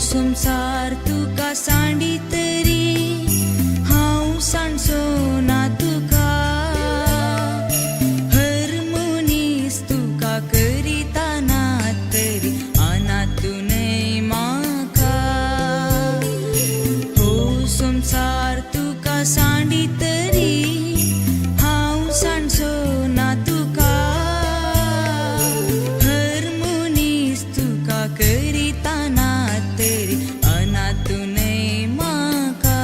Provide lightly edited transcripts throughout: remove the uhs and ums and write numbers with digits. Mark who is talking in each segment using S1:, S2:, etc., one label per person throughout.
S1: संवसार तुका सांडी तरी हांव सांडचो ना तुका. हर मनीस तुका करिता ना तरी अनातूनय म्हाका. हो संवसार तुका सांडी तरी हांव सांडचो ना तुका. हर मनीस तुका करिता ना तरी अनातूनय म्हाका.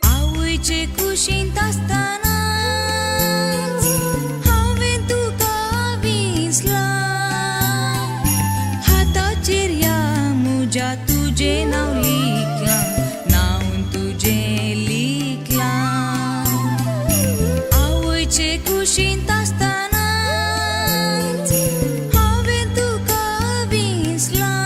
S1: आवयचे कुशींत आसतनाच हांवें तुका विसलां. हाताचेर ह्या म्हज्या तुजें नांव लिखलां, नांव तुजें लिखलां. आवयचे कुशींत आसतनाच हांवें तुका विसलां.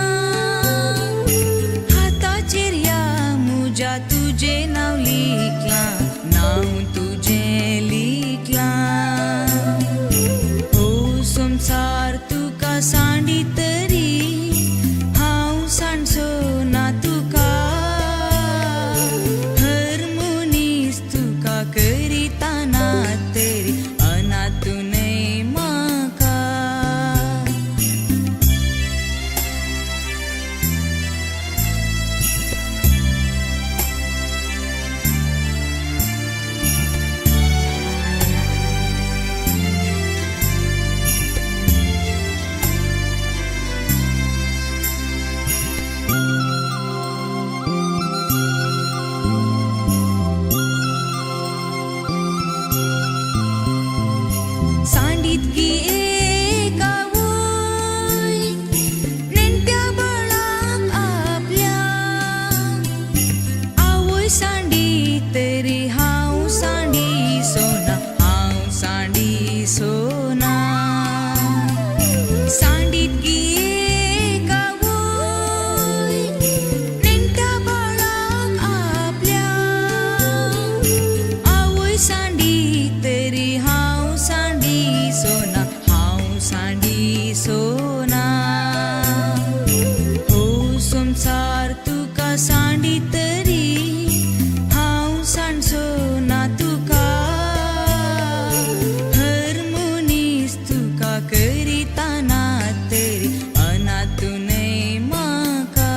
S1: हाताचेर ह्या म्हज्या तुजें नांव लिखलां, नांव तुजें लिखलां. हो संवसार तुका सांडी तरी हांव सांडचो ना तुका. हर मनीस तुका करिता ना तरी अनातूनय म्हाका. सांडीत की एक आवय नेणट्या बाळाक आपल्या. आवय सांडी तरी हांव सांडी सोना, हांव सांडी सोना. सांडीत की एक आवय नेणट्या बाळाक आपल्या. आवय सांडी तरी हांव सांडी सोना, हांव सांडी सोना. हो संवसार तुका सांडी तरी हांव सांडचो ना तुका. हर मनीस तुका करिता ना तरी अनातूनय म्हाका.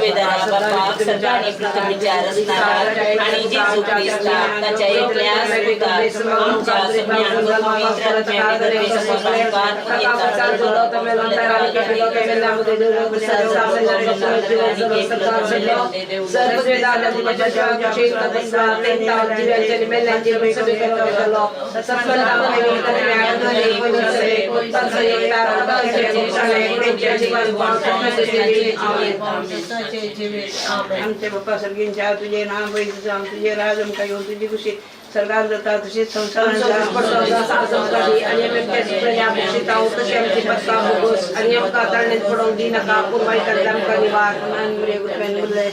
S2: सुभेदारा बापा सर्ग आणि पृथ्वीच्या रचणारा आणि जेजू क्रिस्ता ताच्या एकल्या पुता आमच्या स्वाम्यान पवित्र आत्म्याने
S3: आमचे बाप्पा सर्गींच्या तुझे नाव पवित्र जावं, तुझे राज आमकां येवं, तुजी खुशी सरकार जाता तशीच संवसारांत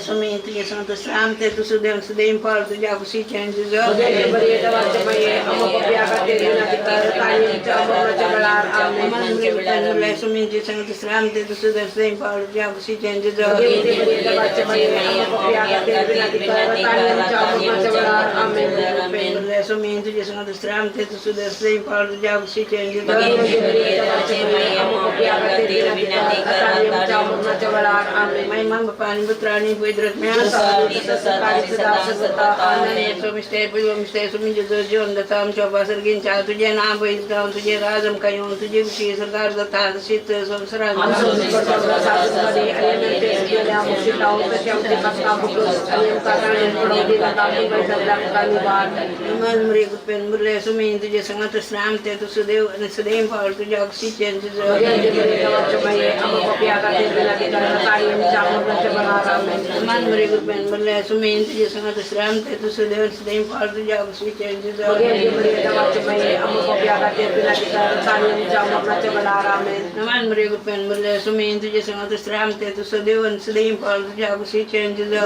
S3: स्वामी तुझे संत श्राम ते तू सुदेव सुदेव फळ तुझ्या खुशीचे तुझं स्वामी तुझे संत श्राम ते तू सुदेव सुदेव फळ तुझ्या खुशीचे तुझं स्वामी तुझे संत श्राम ते तू सुदेव सुदेव फळ तुझ्या खुशीचे महिमा बापा आणि पुत्र आणि पवित्र जीवन जाता आमच्या बाबा सर्गींच्या तुझे नाव पवित्र जावं, तुझे राज आमकां येवं, तुजी खुशी सरकार जाता तशीच संवसारांत मुरले सुमी तुझे संगत श्राम ते तू सुदेव आणि सुदेव फळ तुझ्या खुशीचे तुझं मान मरे कृपेन मुरले सुमी तुझे संगत श्राम ते तू सुदेव सुदेव फळ तुझ्या खुशीचे तुझं नमान मरे कृपेन मुरले सुमी तुझे संगत श्राम ते तू सुदेव सुदेव फळ तुझ्या खुशीचे तुझं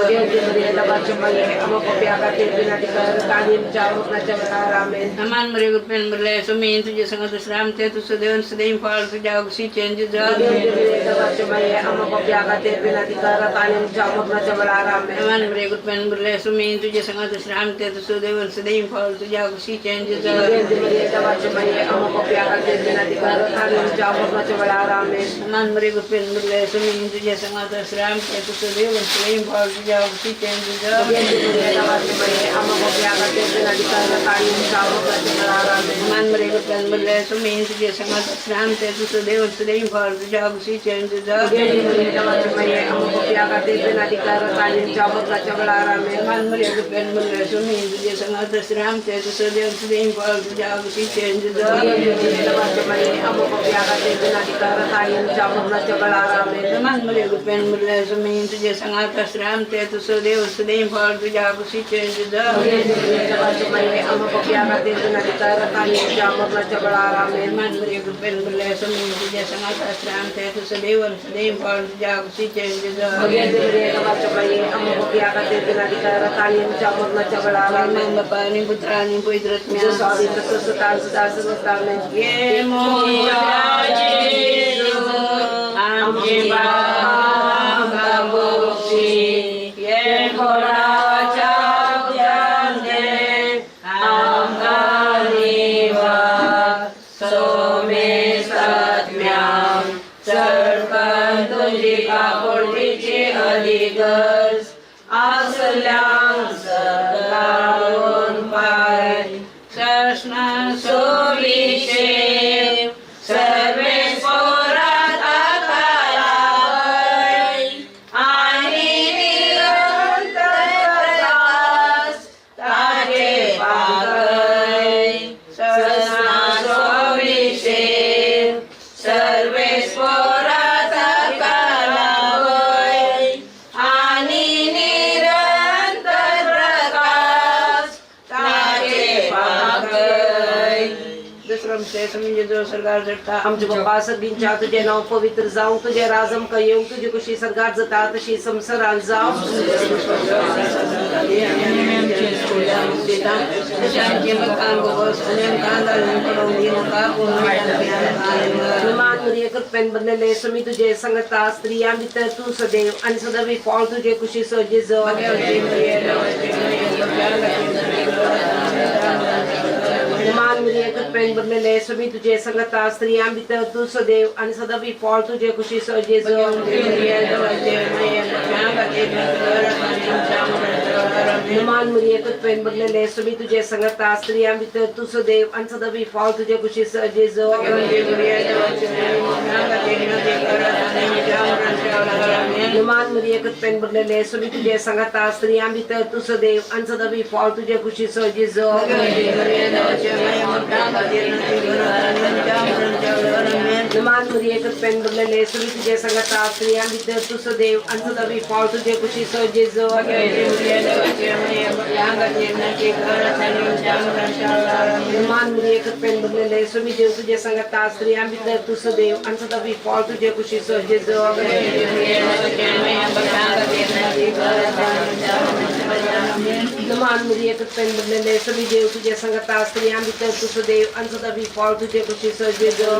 S3: नमान मरे कृपेन मुरले सुमी तुझे संगत श्राम ते तू सुदेव सुदेव फळ तुझ्या खुशीचे तुझं नमान मरे कृपेन मुरले सुमी तुझे संगत श्राम ते तू सुदेव सुदेव फळ तुझ्या खुशीचे तुझं नमान मरे कृपेन मुरले सुमी तुझे संगत श्राम ते तू सुदेव सुदेव फळ तुझ्या खुशीचे तुझं मान मरे कृपेन मुरले सुमी तुझे संगत श्राम ते तू सुदेव सुदेव फळ तुझ्या खुशीचे तुझं मान मरे कृपेन मुरले सुमी तुझे संगत श्राम ते तू सुदेव सुदेव फळ तुझ्या खुशीचे तुझं मान मरे कृपेन मुरले सुमी तुझे संगत श्राम ते तू सुदेव सुदेव फळ तुझ्या खुशीचे तुझं मान मरे कृपेन मुरले सुमी तुझे संगत श्राम ते तू सुदेव सुदेव फळ तुझ्या खुशीचे तुझं बापा आणि पुत्र आणि पवित्र ये मोरा जेजू आमची पापां बक्षी ये मोराच्या उद्याने आमकां निवार सोमे सत्म्याम चडकन तुजी काकुळटीची अधिगज आसल्यांक सदाळून पाय सस्ना सोविशे सर्वे पोरात आकारावय आणि निरंतर प्रकाश ताजे पाकय सस्ना सोविशे सर्वे स्फोरात आकारावय आणि निरंतर प्रकाश ताजे पाकय दुसरं म्हणजे जो सरकार झटता
S4: आमचे बाप्पा सर्गींच्या तुझे नाव पवित्र जावं, तुझे राज आमकां येवं, तुजी खुशी सरगात जाता तशी संवसारांत जावं. मान मरिये कृपेन भरलेले स्वामी तुझे संगता, स्त्रियां भितर तूं सदैव आणि सदैव फळ तुझे कुशीचो जेजू. मान मरिये कृपेन भरलेले स्वामी तुझे संगता स्त्रियां भितर तू सदैव आणि सदावी फळ तुझे कुशीचो जेजू. मान मरिये कृपेन भरलेले स्वामी तुझे संगता स्त्रियां भितर तू सदैव आणि सदावी फळ तुझे कुशीचो जेजू. मान मरिये कृपेन भरलेले स्वामी तुझे संगता स्त्रियां भितर तू सदैव आणि सदावी फळ तुझे कुशीचो जेजू. मान मरिये कृपेन भरलेले स्वामी तुझे संगता स्त्रियां भितर तू सदैव आणि सदावी फळ तुझे कुशीचो जेजू. मान मरिये कृपेन भरलेले स्वामी देव तुझे संगता स्त्रियां भितर तू सदैव आणि सदावी फळ तुझे कुशीचो जेजू. मान मरिये कृपेन भरलेले स्वामी देव तुझे संगता स्त्रियां भितर तू सदैव आणि सदावी फळ तुझे कुशीचो जेजू.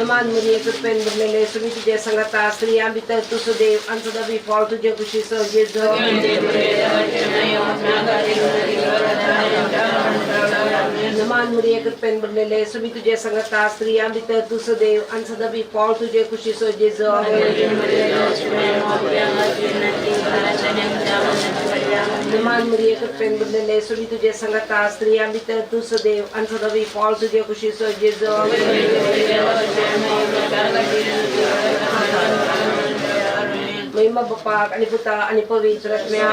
S4: मान मरिये कृपेन भरलेले स्वामी तुझे संगता स्त्रियां भितर तू सदैव आणि सदावी फळ तुझे कुशीचो जेजू. मान मरिये कृपेन भरलेले स्वामी तुझे संगता स्त्रियां भितर तू सदैव आणि सदावी फळ तुझे कुशीचो जेजू. मान मरिये कृपेन भरलेले स्वामी तुझे संगता स्त्रियां भितर तू सदैव आणि सदावी फळ तुझे कुशीचो जेजू. महिमा बापाक आणि पुता आणि पवित्र आत्म्या.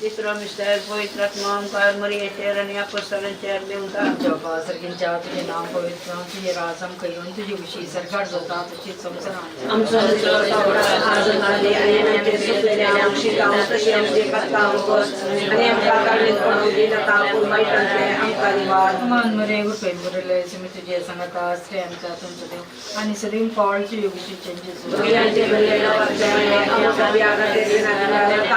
S3: तिसरो मिस्टर पवित्र आत्मा ओंकार मरियेचेर आणि अपोस्टलांचेर देवता.
S5: आमच्या बाबा तुझे नाव पवित्र, तुझे राज आमकां येवन, तुजी खुशी सरकार जाता तशीच संवसारांत.
S4: आमचो आज आणि आमचे सुकलेले आमची गांव तशी आमचे पत्ता आणि आमकां काडून पडूंक दिनाका पूण वायटांतलें आमकां निवार.
S5: मान मरे कृपेन भरिल्ले स्वामी तुझे संगता स्त्रियांचा तुमचो देव आणि सदैव फळ तुझे कुशीचें जेजू.
S4: भगव्यांचे भरलेले आमकां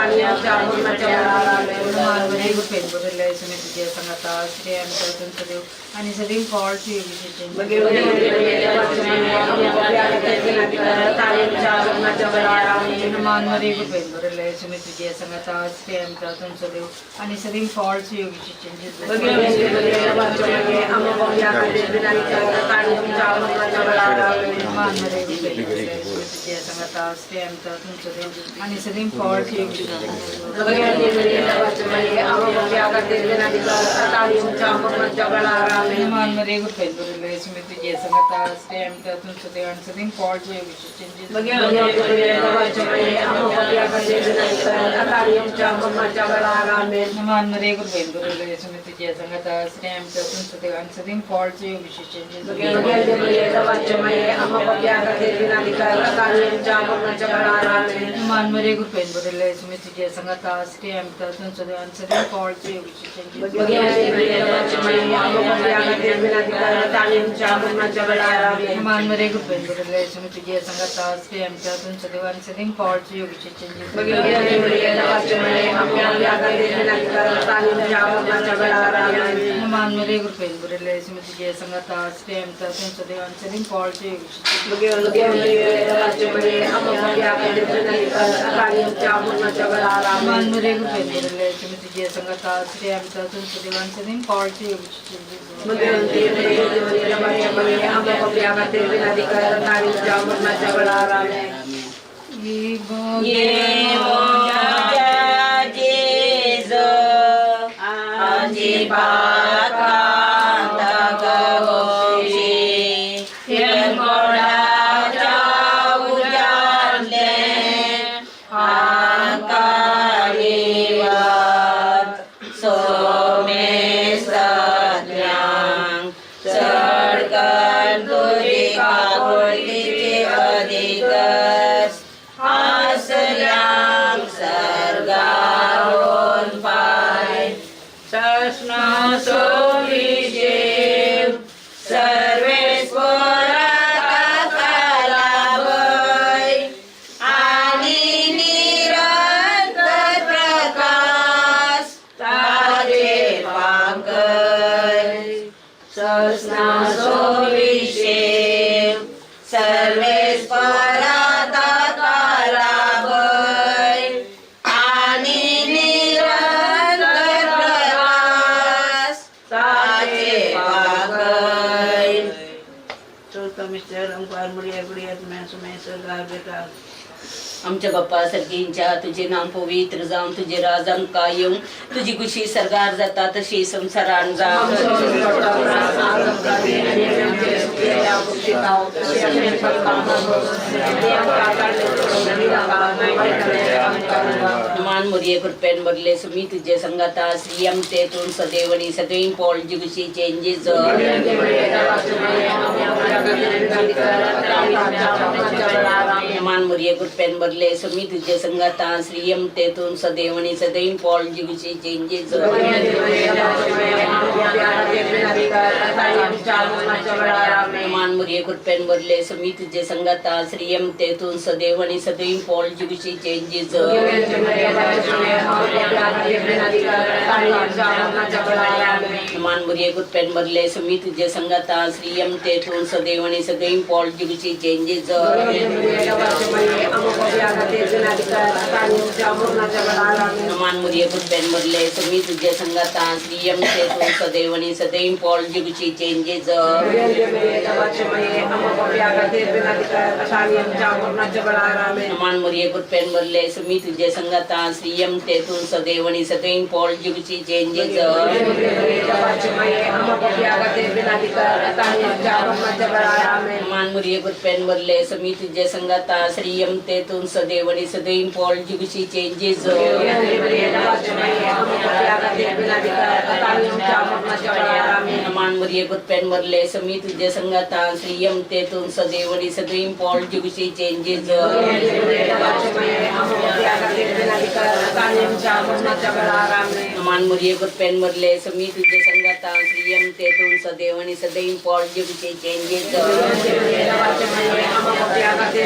S4: आणि आमच्या मरणाच्या वेळार. आमेन.
S5: मान मरे कृपेन भरिल्ले स्वामी तुझे संगता स्त्रियांचा तुमचो देव आणि सदैव फळ तुझे कुशीचें जेजू. मान मरे कृपेन भरिल्ले स्वामी तुझे संगता स्त्रियांचा तुमचो देव आणि सदैव फळ तुझे कुशीचें जेजू. मान मरे कृपेन भरिल्ले स्वामी तुझे संगता स्त्रियांचा तुमचो देव आणि सदैव फळ तुझे कुशीचें जेजू. मान मरे कृपेन भरिल्ले स्वामी तुझे संगता स्त्रियांचा तुमचो देव आणि सदैव फळ तुझे कुशीचें जेजू. मान मरे कृपेन भरिल्ले स्वामी तुझे संगता स्त्रियांचा तुमचो देव आणि सदैव फळ तुझे कुशीचें जेजू. मान मरे कृपेन भरिल्ले स्वामी तुझे संगता स्त्रियांचा तुमचो देव आणि सदैव फळ तुझे कुशीचें जेजू. मान मरे कृपेन भरिल्ले स्वामी तुझे संगता स्त्रियांचा तुमचो देव आणि सदैव फळ तुझे कुशीचें जेजू. मान मरे कृपेन भरिल्ले स्वामी तुझे संगता स्त्रियांचा तुमचो देव आणि सदैव फळ तुझे कुशीचें जेजू. मान मरे कृपेन भरिल्ले स्वामी तुझे संगता स्त्रियांचा तुमचो देव आणि सदैव फळ तुझे कुशीचें जेजू.
S2: ये मोज्या जेजू आमची पातकां ताका भोगशी कोणाच्या उज्यांतलें आमकां निवार सोमेस्तज्ञांक चड करून तुजी काकुळटीची अधिकच आसल्यांक सर्गारून पाय
S3: सस्नासो विशेव
S2: सर्वेस्वरा लाभय आणि निरंतर प्रकाश ताजे पांकय सस्नासो विशेव सर्वेस्वरा लाभय आणि निरंतर प्रकाश ताजे पांकय.
S3: चौथा मिस्टर अंकार मुडिया गुडियात मॅ सुमे सरकार बेकार.
S2: आमच्या बाप्पा सर्गींच्या तुझे नाम पवित्र जावं, तुझे राज आमकां येवं, तुजी खुशी सरकार जाता तशी संवसारान जावं. मान मुरये कृपेन भरले सुमी तुझे संगाता श्री आमचे तूं सदैव आणि सदैव पॉल जी चेंजेस. मान मुरये कृपेन भरले सुमी तुझे संगाता श्री आमचे तूं सदैव आणि सदैव पॉल जी चेंजेस. मान मुरये कृपेन भरले सुमी तुझे संगाता श्री आमचे तूं सदैव आणि सदैव पॉल जी चेंजेस. मान मुरये कृपेन भरले सुमी तुझे संगाता श्री आमचे तूं सदैव आणि सदैव पॉल जी चेंजेस. मान मुरये कृपेन भरले सुमी तुझे संगाता श्री आमचे तूं सदैव आणि सदैव पॉल जी चेंजेस. मान मुरये कृपेन भरले सुमी तुझे संगाता श्री आमचे तूं सदैव आणि सदैव पॉल जी चेंजेस. मान मुरये कृपेन भरले सुमी तुझे संगाता श्री आमचे तूं सदैव आणि सदैव पॉल जी चेंजेस. मान मुरये कृपेन भरले सुमी तुझे संगाता श्री आमचे तूं सदैव आणि सदैव पॉल जी चेंजेस. मान मुरये कृपेन भरले सुमी तुझे संगाता श्री आमचे तूं सदैव आणि सदैव पॉल जी चेंजेस.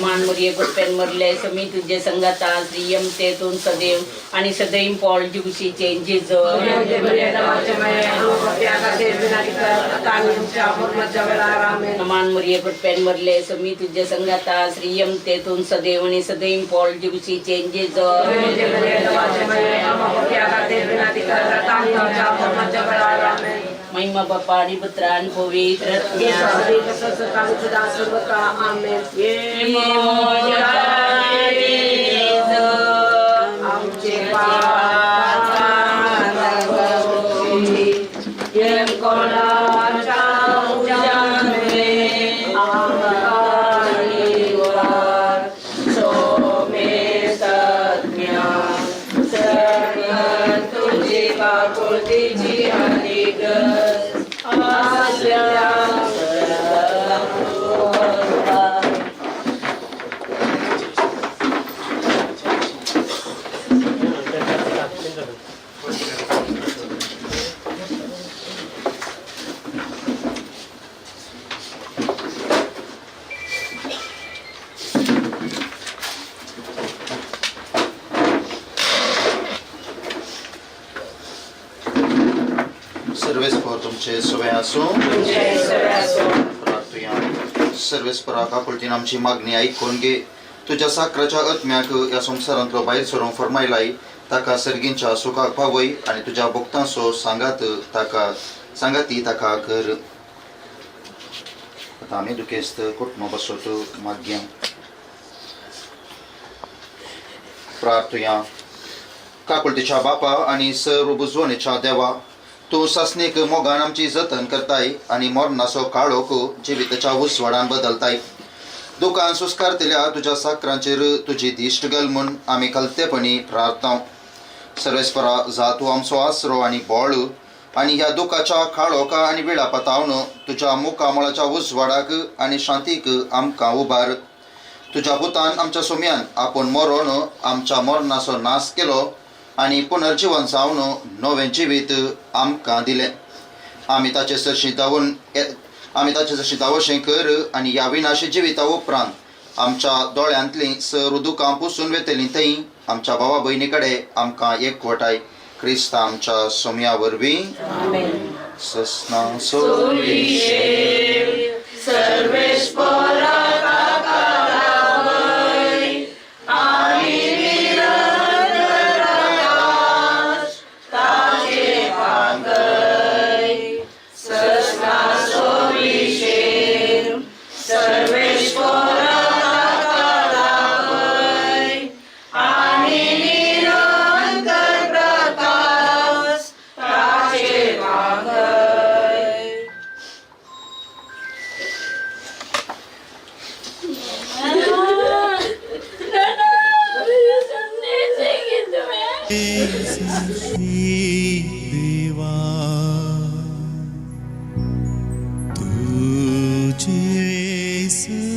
S2: मान मुरये कृपेन भरले सुमी तुझे संगाता श्री आमचे तूं सदैव आणि सदैव पॉल जी चेंजेस. मान मुरये कृपेन भरले सुमी तुझे संगाता श्री आमचे तूं सदैव आणि सदैव पॉल जी चेंजेस. महिमा बाप्पा आणि पुत्र आणि पवित्र
S4: आमचे
S2: तुझी काकुळतीची अधिगस आसल्या.
S6: सर्वेस्पर तुमचे सवे आसूं. प्रार्थुया. सर्वेस्परा काकुळतीन आमची मागणी आयकून घे. तुज्या साकराच्या आत्म्याक ह्या संवसारांतलो भायर सरूंक फर्मायलाय, ताका सर्गींच्या सुखाक पावय आनी तुज्या भक्तांचो सांगात ताका सांगाती ताका कर. आतां आमी दुखेस्त कुटुंबा बसत मागया. प्रार्थुया. काकुळतीच्या बापा आनी सर्व बुजवणेच्या देवा, तूं सासणीक मोगान आमची जतन करताय आनी मरणाचो काळोख जिविताच्या उजवाडान बदलताय. दुकान सुस्कारतल्या तुज्या साकरांचेर तुजी दिश्ट घाल म्हूण आमी खलतेपणी प्रार्थना. सर्वेस्परा, जा तूं आमचो आसरो आनी बळ आनी ह्या दुखाच्या काळोखा आनी वेळा पतावन तुज्या मुखामळाच्या उजवाडाक आनी शांतीक आमकां उबार. तुज्या पुतान आमच्या सोम्यान आपूण मरोन आमच्या मरणाचो नाश केलो आनी पुनर्जिवन जावन नवें जिवीत आमकां दिलें. आमी ताचे सरशी धांवून आमी ताचे सरशी धांवशें कर आनी ह्या विनाशी जिविता उपरांत आमच्या दोळ्यांतलीं सर्व दुकां पुसून वेतलीं थंय आमच्या भावा भयणी कडेन आमकां एकवटाय क्रिस्ता आमच्या सोम्या वरवीं. ससना
S7: देवा तुझे सजी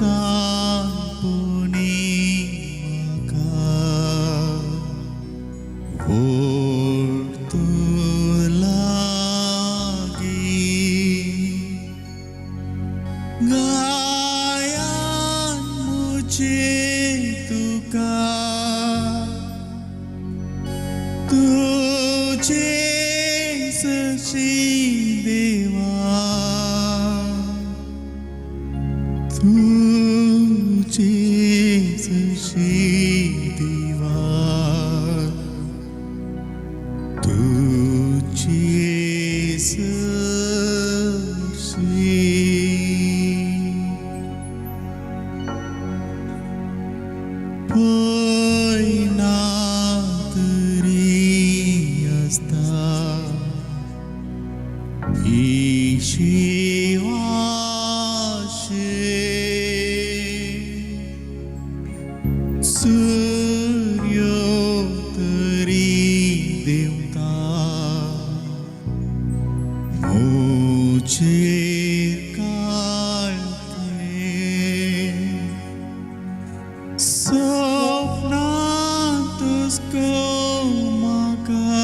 S7: कुसापुनी म्हाका ओड लागी गायान मुझे तुका तुझे सशी देवा तुझे सशी देवा तुझे सशी पयना तरी आसता ही शिवाशे सूर्य तरी देवता मोचेर काळखे स्वप्नांतच म्हाका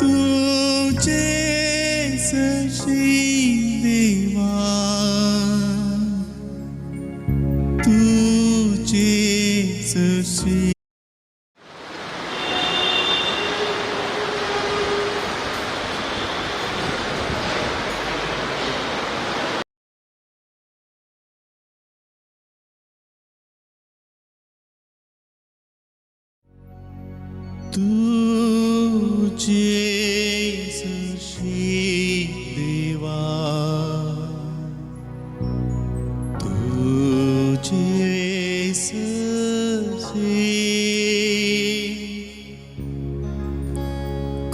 S7: तुझे सशी देवा तुझे सशी. तुझे सशी देवा तुझे सशी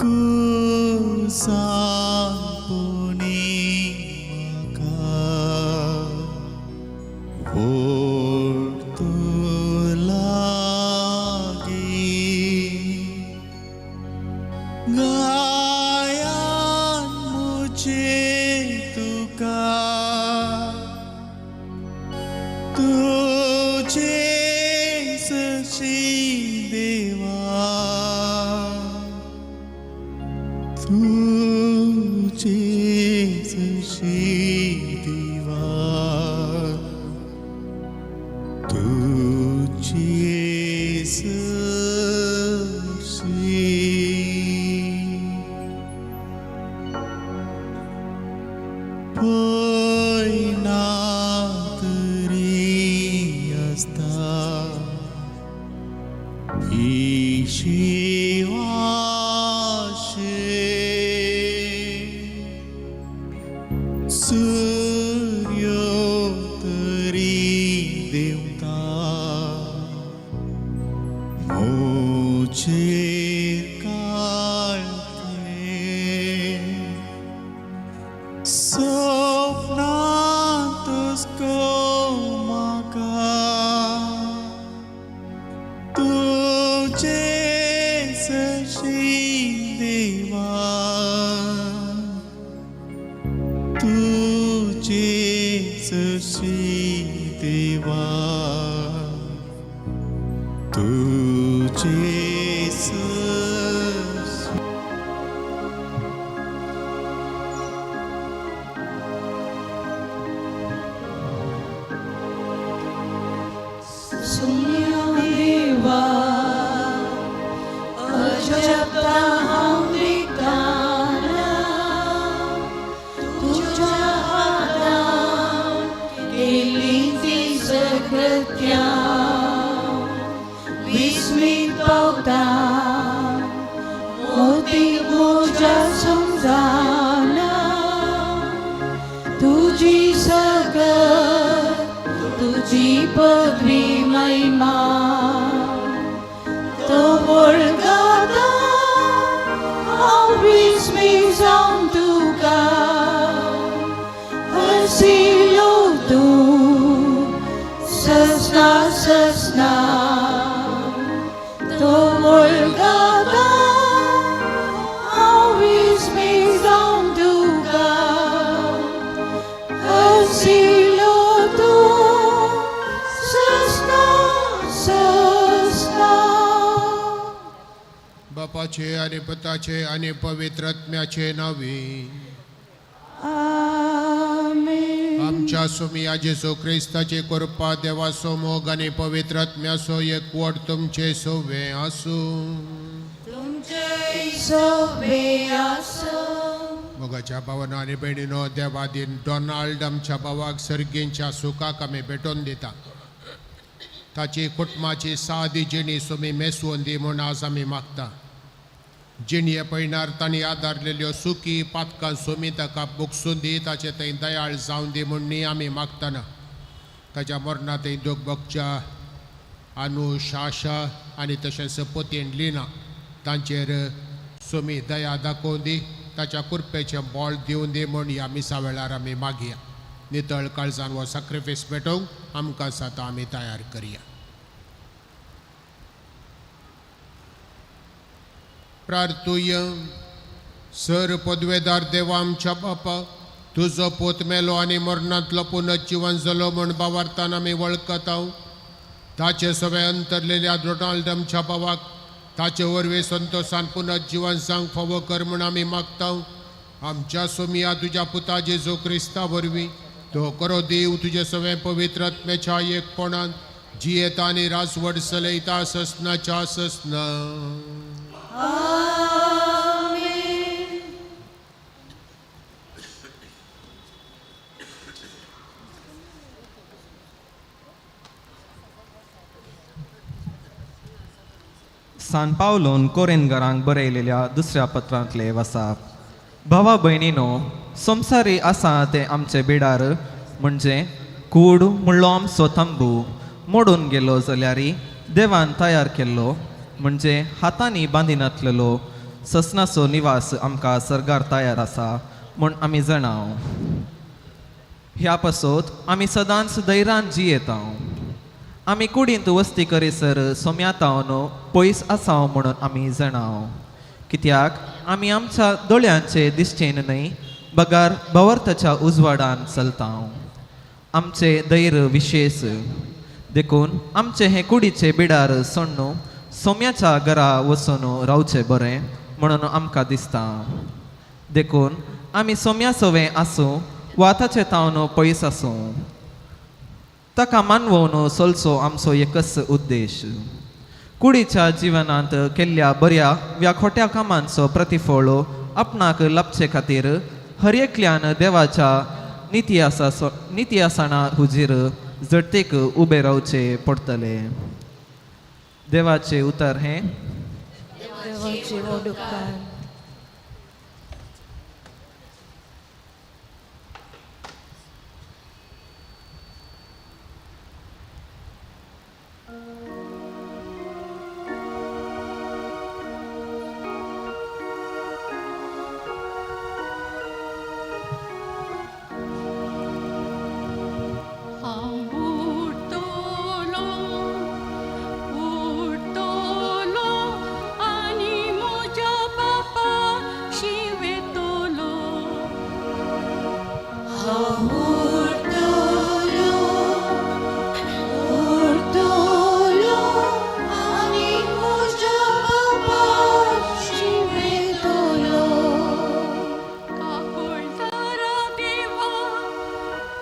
S7: कुसापुनी म्हाका ओड लागी गायान मुझे तुका तुझे सशी देवा तुझे सशी देवा तुझे सशी पयना तरी आसता इशिवाशे सूर्य तरी देवता मोचेर काळथे सपनांतच गो म्हाका तुजे सशी देवा तुजे सशी देवा तुजे सशी.
S1: सुन्या देवा अजबता हांव दिताना तुज्या हातान केल्ली ती सकृत्या विस्मीत पावता मोती म्हज्या समजाना तुजी सगत तुजी पदवी महिमा तो वळगाता हांव विस्मीत जावन तुका हरसिलो तूं ससना ससना तो वळगाता हांव विस्मीत जावन तुका हरसिलो तूं ससना ससना.
S8: बापाचे आणि पुताचे आणि पवित्र आत्म्याचे नावे.
S1: आमेन.
S8: आमच्या सुमिया जेसू क्रिस्ताचे कृपा, देवाचो मोग आणि पवित्र आत्म्याचो एकवट तुमचे सोवे आसूं.
S1: तुमचे सोबे आसूं.
S8: मोगाच्या भावानो आनी भयणीनो, देवादीन डोनाल्ड आमच्या भावाक सर्गींच्या सुखाक आमी भेटोवन दिता. ताची कुटुंबाची सादी जिणी सुमी मेसवून दी म्हूण आज आमी मागता. जिणये पयणार तांणी आदारलेल्यो सुकी पातकां सुमी ताका बुकसून दी, ताचे थंय दयाळ जावन दी म्हूण न्ही आमी मागतना, ताच्या मरणा थंय दूख भोगच्या आनू, शाशा आनी तशेंच पोतीन लिना तांचेर सुमी दया दाखोवन दी, ताच्या कुरपेचें बळ दिवन दी म्हूण ह्या मिसा वेळार आमी मागया. नितळ काळजान हो साक्रिफीस पेटोवंक आमकां सातां आमी तयार करया. प्रार्थूय. सर पदवेदार देवा आमच्या बापा, तुजो पूत मेलो आनी मरणांतलो पुनर्जिवन जालो म्हूण बावार्थान आमी वळखता. ताचे सगळे अंतरलेल्या रोनाल्ड आमच्या भावाक ताचे वरवीं संतोशान पुनर्जिवन जावंक फावो कर म्हूण आमी मागता. आमच्या सोमिया तुज्या पुता जेजू क्रिस्ता वरवीं, तो करो देव तुजे सगळे पवित्र आत्म्याच्या एकपणान जियेता आनी राजवट चलयता ससनाच्या ससना.
S1: आमेन.
S9: सान पावलोन कोरेनगरांक बरयलेल्या दुसऱ्या पत्रांतले वसाप. भावा भयणीनो, संवसारी आसा ते आमचे बिडार म्हणजे कूड म्हणलो आमचो तंबू मोडून गेलो जाल्यार देवान तयार केल्लो म्हणजे हातांनी बांदिनातलेलो ससनाचो निवास आमकां सर्गार तयार आसा म्हूण आमी जाणाव. ह्या पासत आमी सदांच धैर्यान जियेता. आमी कुडींत वस्ती करीसर सोम्यातावन पयस आसाव म्हणून आमी जाणाव, कित्याक आमी आमच्या दोळ्यांचे दिश्टेन न्हय बगार भवर्थाच्या उजवाडान चलता. आमचे धैर्य विशेश देखून आमचे हे कुडीचे बिडार सोडून सोम्याच्या घरा वचून रावचें बरें म्हणून आमकां दिसता. देखून आमी सोम्या सवें आसूं वा ताचे तावन पयस आसूं, ताका मानवोवन चलचो आमचो एकच उद्देश. कुडीच्या जिवनांत केल्ल्या बऱ्या वा खोट्या कामांचो प्रतिफळ आपणाक लाबचे खातीर हर एकल्यान देवाच्या निती आसना हुजीर झडतेक उबे रावचे पडटले. देवाचे उतर हें
S1: देवाचे व्हड उपकार.
S10: उडतलो आनी म्हज्या बापा शिवेतलो.
S1: हांव उरतलो, उरतलो आनी म्हज्या बापा शिवेतलो.
S10: काकुळटारा देवा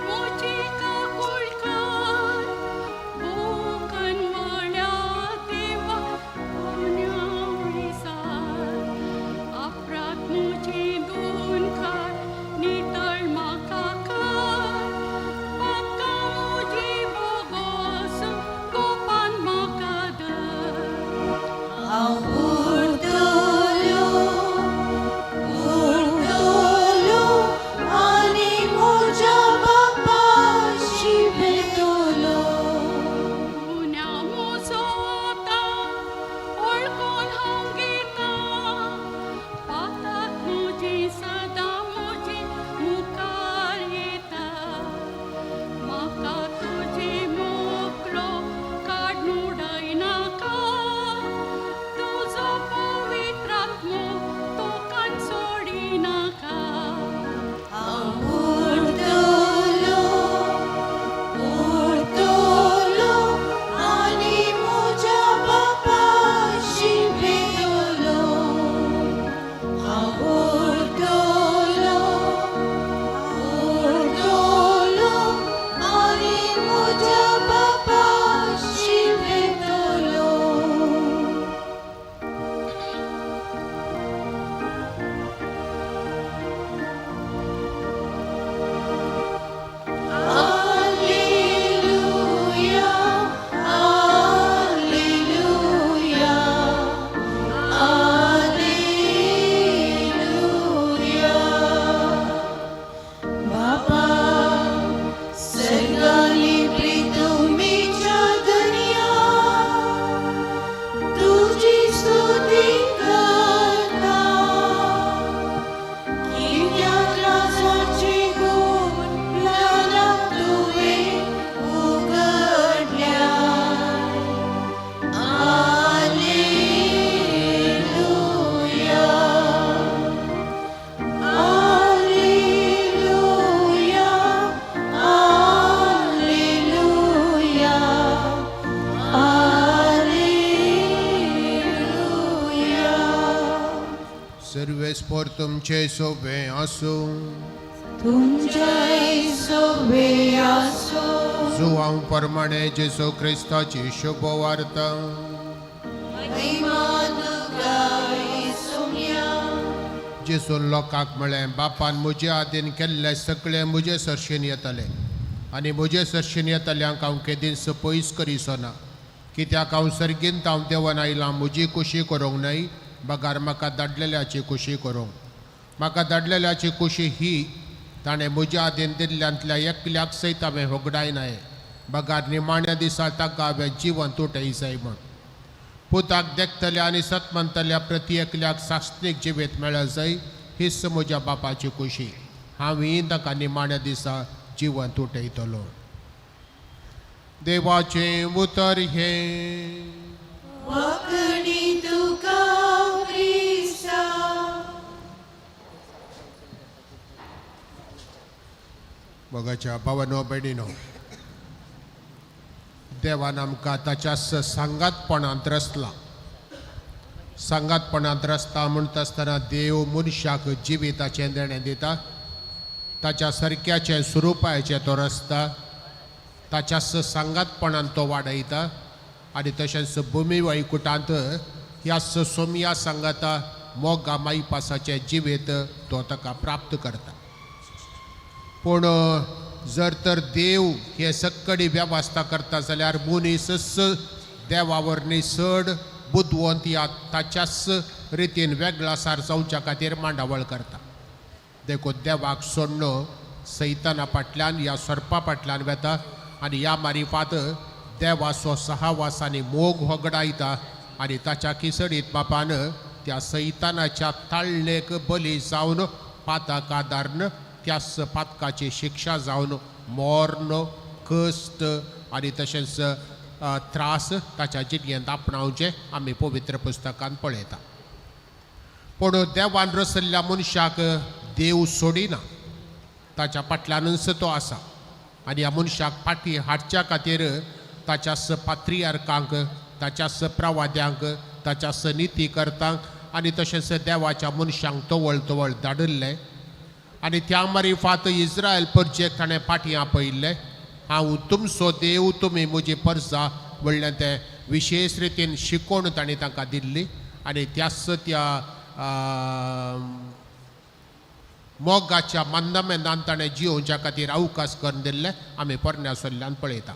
S10: म्हजी काकुळ कर, भूकनवळ्या देवा कोन्या विसार, अपराध म्हजी दोन कर, नितळ म्हाका कर, पातकां म्हजी बोगोस गोपान म्हाका धर.
S1: हांव उरतलो, उरतलो आनी म्हज्या बापा शिवेतलो.
S10: गुन्यांव म्हजो आतां वळखून हांव घेतां, पातक म्हजी सदां म्हजे मुखार येता, म्हाका तुजे मोकळो काडून उडयनाका, तुजो पवित्र आत्मो तोकान सोडिनाका.
S1: हांव उरतलो, उरतलो आनी म्हज्या बापा शिवेतलो. हांव उरतलो, उरतलो आनी म्हज्या बापा शिवेतलो. Alleluia, Alleluia, Alleluia. बापा सर्गाली प्रीतमीच्या धनया, तुजी स्तुती करता. कित्याक राजाचे गुण ल्हानाक तुवें उगडल्या. Alleluia, Alleluia, Alleluia, Alleluia.
S8: सर्वेस्पोर तुमचे सोबे आसूं.
S1: तुमच्याय सोबे आसूं.
S8: जुवांव प्रमाणे जेजू क्रिस्ताची शुभवार्ता.
S1: महिमा तुका सोम्या.
S8: जेजून लोकांक म्हळें, बापान म्हजे आदीन केल्ले सगळे म्हजे सरशीन येतले आनी म्हजे सरशीन येतल्यांक हांव केदींच पयस करिचो ना. कित्याक हांव सर्गींत हांव देंवन आयलां म्हजी खुशी करूंक न्हय, बगार म्हाका धाडलेल्याची खुशी करूंक. म्हाका धाडलेल्याची खुशी ही, ताणें म्हज्या आदीन दिल्ल्यांतल्या एकल्याक सयत हांवें होगडायनाय, बगार निमाण्या दिसा ताका हांवें जिवन तुटय जाय म्हूण. पुताक देखतल्या आनी सत मानतल्या प्रती एकल्याक सासणीक जिवीत मेळत जाय, हीच म्हज्या बापाची खुशी. हांव ताका निमाण्या दिसा जिवन तुटयतलो. देवाचें उतर हें.
S1: वाकणी तुका क्रिस्ता.
S8: मोगाच्या भावानो भयणीनो, देवान आमकां ताच्या सांगातपणांत रचला. सांगातपणांत रचता म्हणटा आसतना देव मनशाक जिविताचें देणें दिता, ताच्या सारक्याचें स्वरुपाचें तो रचता, ताच्या सांगातपणान तो वाडयता आनी तशेंच भुमी वैकुटांत ह्या सोमया सांगाता मोगा माईपासाचें जिवीत तो ताका प्राप्त करता. पूण जर तर देव हे सक्कडी वेवस्था करता जाल्यार मनीस देवा वरवीं चड बुदवंत ह्या ताच्याच रितीन वेगळासार जावच्या खातीर मांडावळ करता. देखून देवाक सोडणो सैताना फाटल्यान ह्या सोरपा फाटल्यान वेता आनी ह्या मारिफात देवाचो सहवास आनी मोग होगडायता आनी ताच्या किसडीत बापान त्या सैतानाच्या ताळणेक बली जावन पातक आदाਰਨ त्याच पातकाची शिक्षा जावन मर्ण कश्ट आनी तशेंच त्रास ताच्या जिणेंत आपणावचे आमी पवित्र पुस्तकान पळयता. पूण देवान रचल्ल्या मनशाक देव सोडिना, ताच्या फाटल्यानूच तो आसा आनी ह्या मनशाक फाटीं हाडच्या खातीर ताच्या पात्रियार्कांक, ताच्या प्रवाद्यांक, ताच्या नितीकर्तांक आनी तशेंच देवाच्या मनशांक तवळ तवळ धाडिल्लें आनी त्या मारिफात इस्रायल परजेक ताणें फाटीं आपयिल्लें. हांव तुमचो देव, तुमी म्हजी परजा म्हणलें तें विशेश रितीन शिकोवन ताणें तांकां दिल्ली आनी त्याच त्या मोगाच्या मंदमेंदान ताणें जियोवच्या खातीर अवकाश करून दिल्ले आमी पोरण्या सोल्ल्यान पळयता.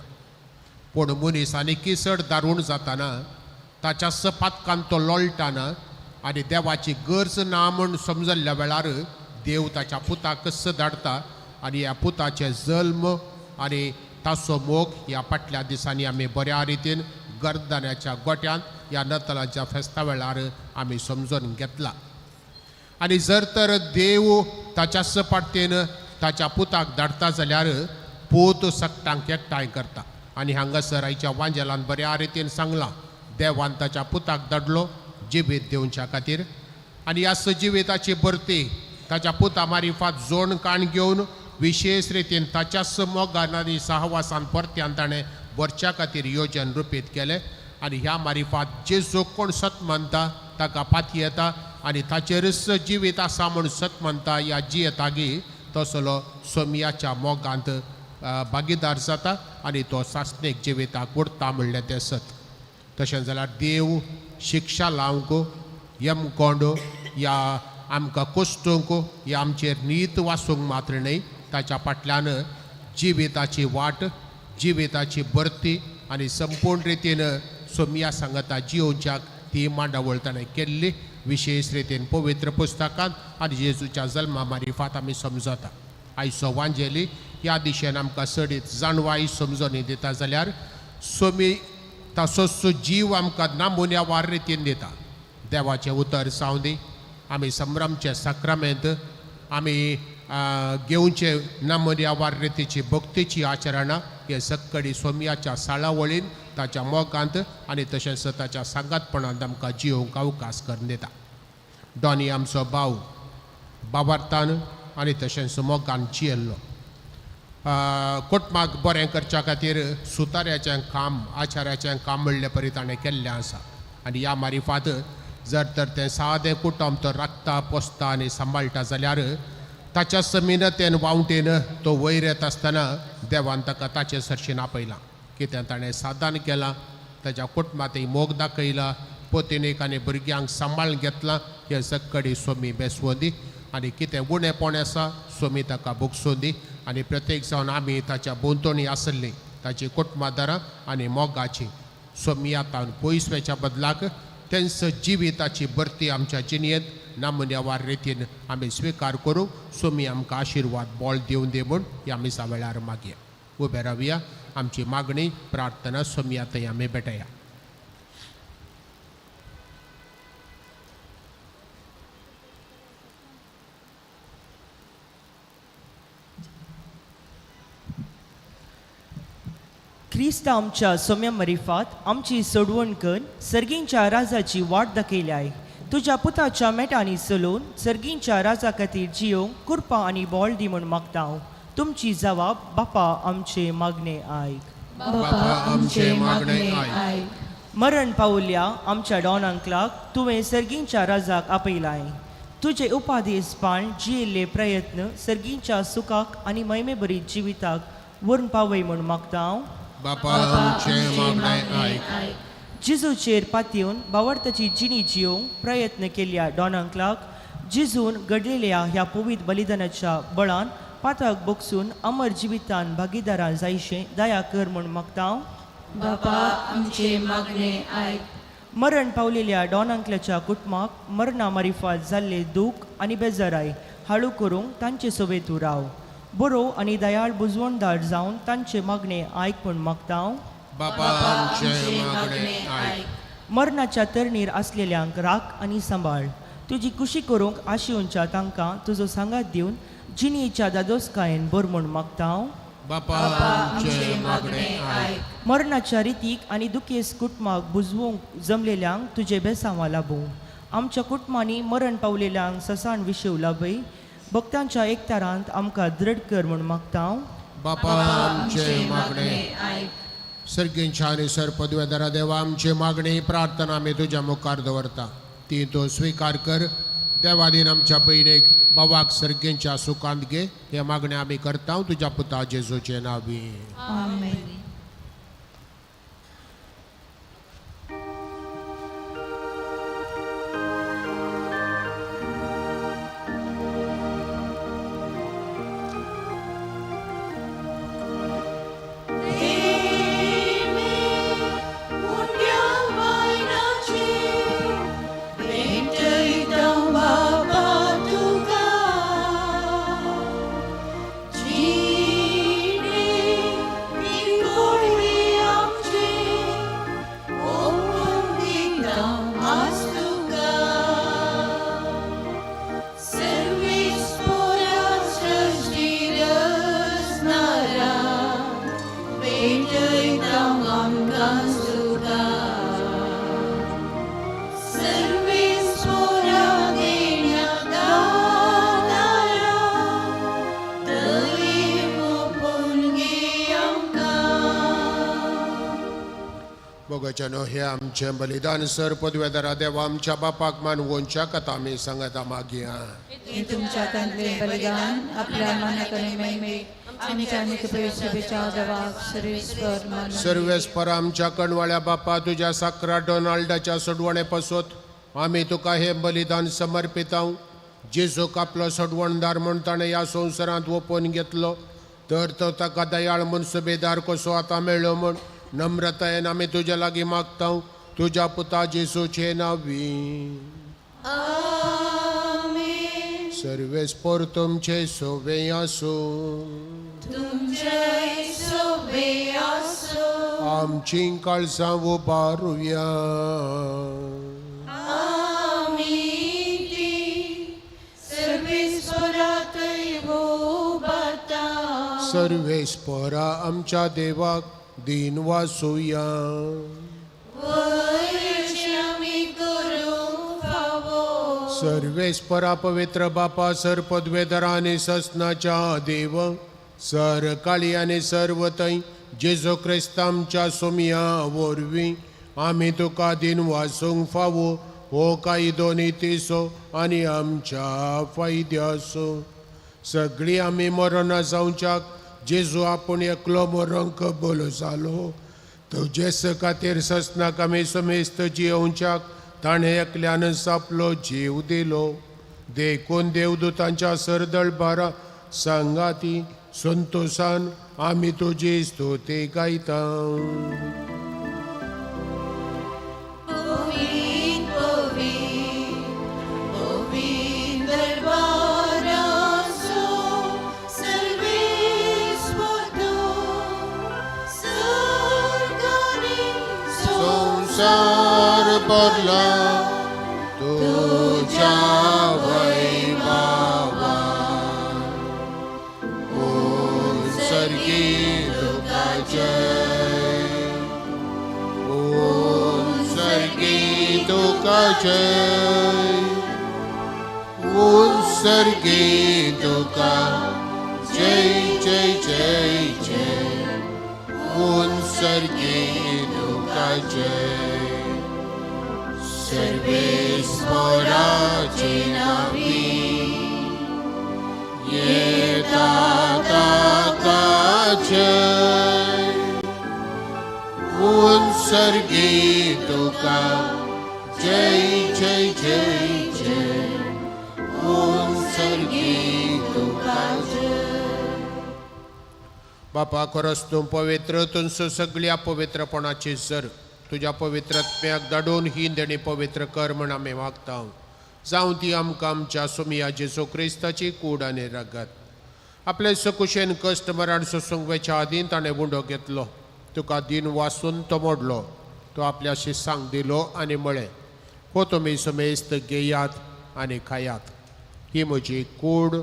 S8: पूण मनीस आनी चड दारूण जाताना ताच्या पातकान तो लोळटाना आनी देवाची गरज ना म्हूण समजल्ल्या वेळार देव ताच्या पुताक कस धाडटा आनी ह्या पुताचे जल्म आनी ताचो मोग ह्या फाटल्या दिसांनी आमी बऱ्या रितीन गर्दान्याच्या गोट्यांत ह्या नतलाच्या फेस्ता वेळार आमी समजून घेतला. आनी जर तर देव ताच्या पाटतेन ताच्या पुताक धाडटा जाल्यार पूत सगटांक एकठांय करता आनी हांगासर आयच्या वांजेलान बऱ्या रितीन सांगलां देवान ताच्या पुताक धाडलो जिवीत दिवच्या खातीर आनी ह्या जिविताची भरती ताच्या पुता मारिफात जोण काण घेवन विशेश रितीन ताच्याच मोगान आनी सहवासान परत्यान ताणें भरच्या खातीर योजन रुपीत केलें आनी ह्या मारिफात जेजू कोण सत मानता ताका पाती येता आनी ताचेरच जिवीत आसा म्हूण सत मानता ह्या जियेतागी तसलो सोमयाच्या मोगांत भागीदार जाता आनी तो सासणीक जिविताक उरता म्हणलें तें सत. तशें जाल्यार देव शिक्षा लावंक यमकोंड ह्या आमकां कोश्टूंक ह्या आमचेर नीत वासूंक मात्र न्हय, ताच्या फाटल्यान जिविताची वाट, जिविताची भरती आनी संपूर्ण रितीन सोमया सांगता जियोवच्याक ती मांडावळ ताणें केल्ली विशेश रितीन पवित्र पुस्तकांत आनी जेजूच्या जल्मा मारिफात आमी समजता. आयचो वांजेली ह्या दिशेन आमकां चडीत जाणवाय समजोनी दिता जाल्यार सोमी ताचोच जीव आमकां नामुन्या वार रितीन दिता. देवाचें उतर जावं दी, आमी संभ्रमचें साक्रामेंत आमी घेवचे नामुन्या वार रितीची भक्तीची आचरणां हे सक्कडी सोमयाच्या साळावळीन ताच्या मोगांत आनी तशेंच ताच्या सांगातपणांत आमकां जियोवंक अवकाश करून दिता. डॉनी आमचो भाव बाबार्थान आनी तशेंच मोगान जियेल्लो. कुटुंबाक बरें करच्या खातीर सुताऱ्याचें काम, आचार्याचें काम म्हणले परी ताणें केल्लें आसा आनी ह्या मारिफात जर तर तें सादें कुटुंब तो राखता, पोसता आनी सांबाळटा जाल्यार ताच्या समिनतेन वावटेन तो वयर येता आसतना देवान ताका ताचे सरशीन आपयला. कितें ताणें सादान केलां, ताच्या कुटुंबांतय मोग दाखयला, पोतिणीक आनी भुरग्यांक सांबाळ घेतला, हे सक्कडी सोमी बेसवंदी आनी कितें उणेपण आसा सोमी ताका भोगसोंदी आनी प्रत्येक जावन आमी ताच्या भोंवतणी आसली ताची कुटुंबादारां आनी मोगाची सोमी आतां पयस वयच्या बदलाक तेंच जिविताची भरती आमच्या जिणेंत नामुन्या वार रितीन आमी स्विकार करूं. सोमी आमकां आशिर्वाद बळ दिवन दी म्हूण ह्या मिसा वेळार मागया. उबे रावया, आमची मागणी प्रार्थना सोमया थंय आमी भेटया.
S11: क्रिस्त आमच्या सोम्या मरिफात आमची सोडवण कर सर्गींच्या राजाची वाट दाखयल्याय. तुज्या पुताच्या मेटांनी चलोवन सर्गींच्या राजा खातीर जियोंक कृपा आनी बळ दी म्हूण मागता हांव. तुमची जवाब बापा आमचे मागणे आयक.
S1: बापा आमचे मागणे आयक.
S11: मरण पावल्या आमच्या डॉन अंकलाक तुवें सर्गींच्या राजाक आपयलाय. तुजे उपादेस पाळ जियेल्ले प्रयत्न सर्गींच्या सुखाक आनी महिमेभरीत जिविताक व्हरून पावय म्हूण मागता हांव.
S8: बापा आमचे मागणे आयक.
S11: जिजूचेर पातयेवन बावडताची जिणी जियोवंक प्रयत्न केल्ल्या डॉन अंकलाक जिजून घडलेल्या ह्या पवित्र बलिदानाच्या बळान पाताक बोगसून अमर जिवितान भागीदारां जायशें दया कर म्हूण मागता हांव.
S1: बापा आमचे मागणे आयक.
S11: मरण पावलेल्या डॉन अंकलाच्या कुटुंबाक मरणा मारिफात जाल्ले दूख आनी बेजाराय हाळू करूंक तांचे सोबेत तूं राव. बरो आनी दयाळ बुजवणदार जावन तांचे मागणे आयक म्हूण मागता.
S8: बापा आमचे मागणे आयक.
S11: मरणाच्या तरणीर आसलेल्यांक राख आनी सांबाळ. तुजी कुशी करूंक आशिवच्या तांकां तुजो सांगात दिवन जिणेच्या दादोसकायेन बर म्हूण मागता.
S8: बापा आमचे मागणे आयक.
S11: मरणाच्या रितीक आनी दुखेस कुटुंबाक बुजवूंक जमलेल्यांक तुजे बेसांवा लाबूं. आमच्या कुटुंबांनी मरण पावलेल्यांक ससाण विशेव लाबय. भक्तांच्या एकतारांत आमकां दृढ कर म्हूण मागता.
S8: बापा आमचे मागणे
S1: आयक.
S8: सर्गींच्या आनी सर पदवेदारा देवा आमची मागणी प्रार्थना आमी तुज्या मुखार दवरता ती तूं स्विकार कर. देवादीन आमच्या भयणीक बाबाक सर्गींच्या सुखांत घे हे मागणे आमी करता तुज्या पुता जेजूचे नावी.
S1: आमेन.
S8: भोगाच्यानो हे आमचें बलिदान सर पदवेदारा देवा आमच्या बापाक मानवोनच्या कथा आमी सांगता मागया.
S5: हे तुमच्या हातांतले बलिदान आपल्या मनाकडे महिमेक आमच्या नित्यपरिषदेच्या देवाक सर्वेस्पर मानून.
S8: सर्वेस्पर आमच्या कणवाळ्या बापा तुज्या साकरा डोनाल्डाच्या सोडवणे पासत आमी तुका हे बलिदान समर्पिताव. जेजूक आपलो सोडवणदार म्हूण ताणें ह्या संवसारांत ओपून घेतलो तर तो ताका दयाळ म्हूण सुबेदार कसो आतां मेळ्ळो म्हूण नम्रतायेन आमी तुज्या लागीं मागता तुज्या पुता जेजूचे नांवी.
S1: आमेन.
S8: सर्वेस्पर तुमचे सोवे आसूं.
S1: तुमचे सोबे आसूं.
S8: आमची काळजां उबारुया.
S1: आमी ती सर्वेस्परातय उबारता.
S8: सर्वेस्परा आमच्या देवाक दीन वासुया. सर्वेस्परा पवित्र बापा सर पदवेधरा आनी ससनाच्या देव सर काळी आनी सर्व थंय जेजू क्रिस्त आमच्या सोमया वरवीं आमी तुका दीन वासूंक फावो हो कायदो नितीचो आनी आमच्या फायद्याचो. सगळीं आमी मरना जावच्याक जेजू आपूण एकलो मरोंक कबूल जालो. तो जेस खातीर ससनाक आमी समेस्त जियोवच्याक ताणें एकल्यानच आपलो जीव दिलो. देखून देवदूतांच्या सरदळ बारा सांगाती संतोशान आमी तुजी स्तुती गायता. संसार भरला तुझ्या वैभवान उत्सर्गी तुका जय उत्सर्गी तुका जय उत्सर्गी तुका जय जय जय जय उत्सर्गी तुका जय. सर्वेस्पराचे नावी येता ताका जय उत्सर्गी तुका जय जय जय जय उत्सर्गी तुका जय. बापा खरोच तूं पवित्र, तुमचो सगळ्या पवित्रपणाची सर तुज्या पवित्रत्म्याक धाडून ही देणी पवित्र कर म्हण आमी मागता. जावं ती आमकां आमच्या सोमया जेजू क्रिस्ताची कूड आनी रगत. आपले सकुशेन कश्ट मरण सोसूंक वेच्या आदीं ताणें उंडो घेतलो, तुका दिन वासून तो मोडलो, तो आपल्या शिसांक दिलो आनी म्हळें, हो तुमी समेस्त घेयात आनी खायात, ही म्हजी कूड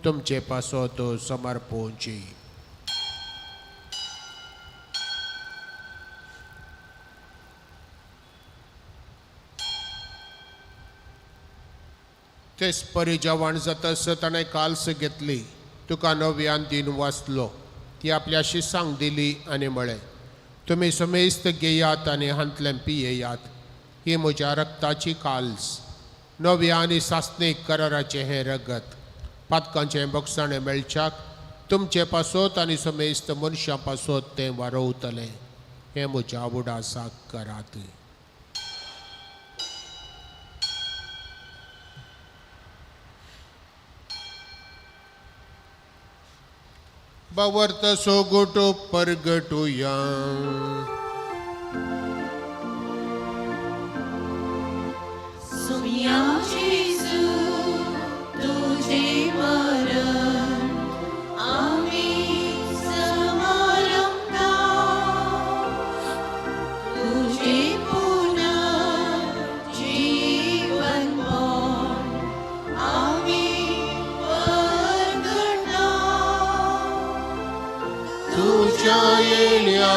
S8: तुमचे पासत समर्पोवची. तेच परी जेवण जातस ताणें काल्स घेतली, तुका नव्यान दिन वाचलो, ती आपल्या शिसांक दिली आनी म्हळें, तुमी समेस्त घेयात आनी हांतलें पियेयात, ही म्हज्या रक्ताची काल्स, नव्या आनी सासणीक कराराचें हें रगत, पातकांचें बक्षाणें मेळच्याक तुमचे पासत आनी समेस्त मनशां पासत तें वारोवतलें. हें म्हज्या उडासाक करात. बावर्त सोगोटो परगटुया.
S1: सुमिया जेजू तुझे मरण आमी समारंभता, तुझे पुनर्जीवन म्हण आमी परगटा.
S8: तुझ्या येण्या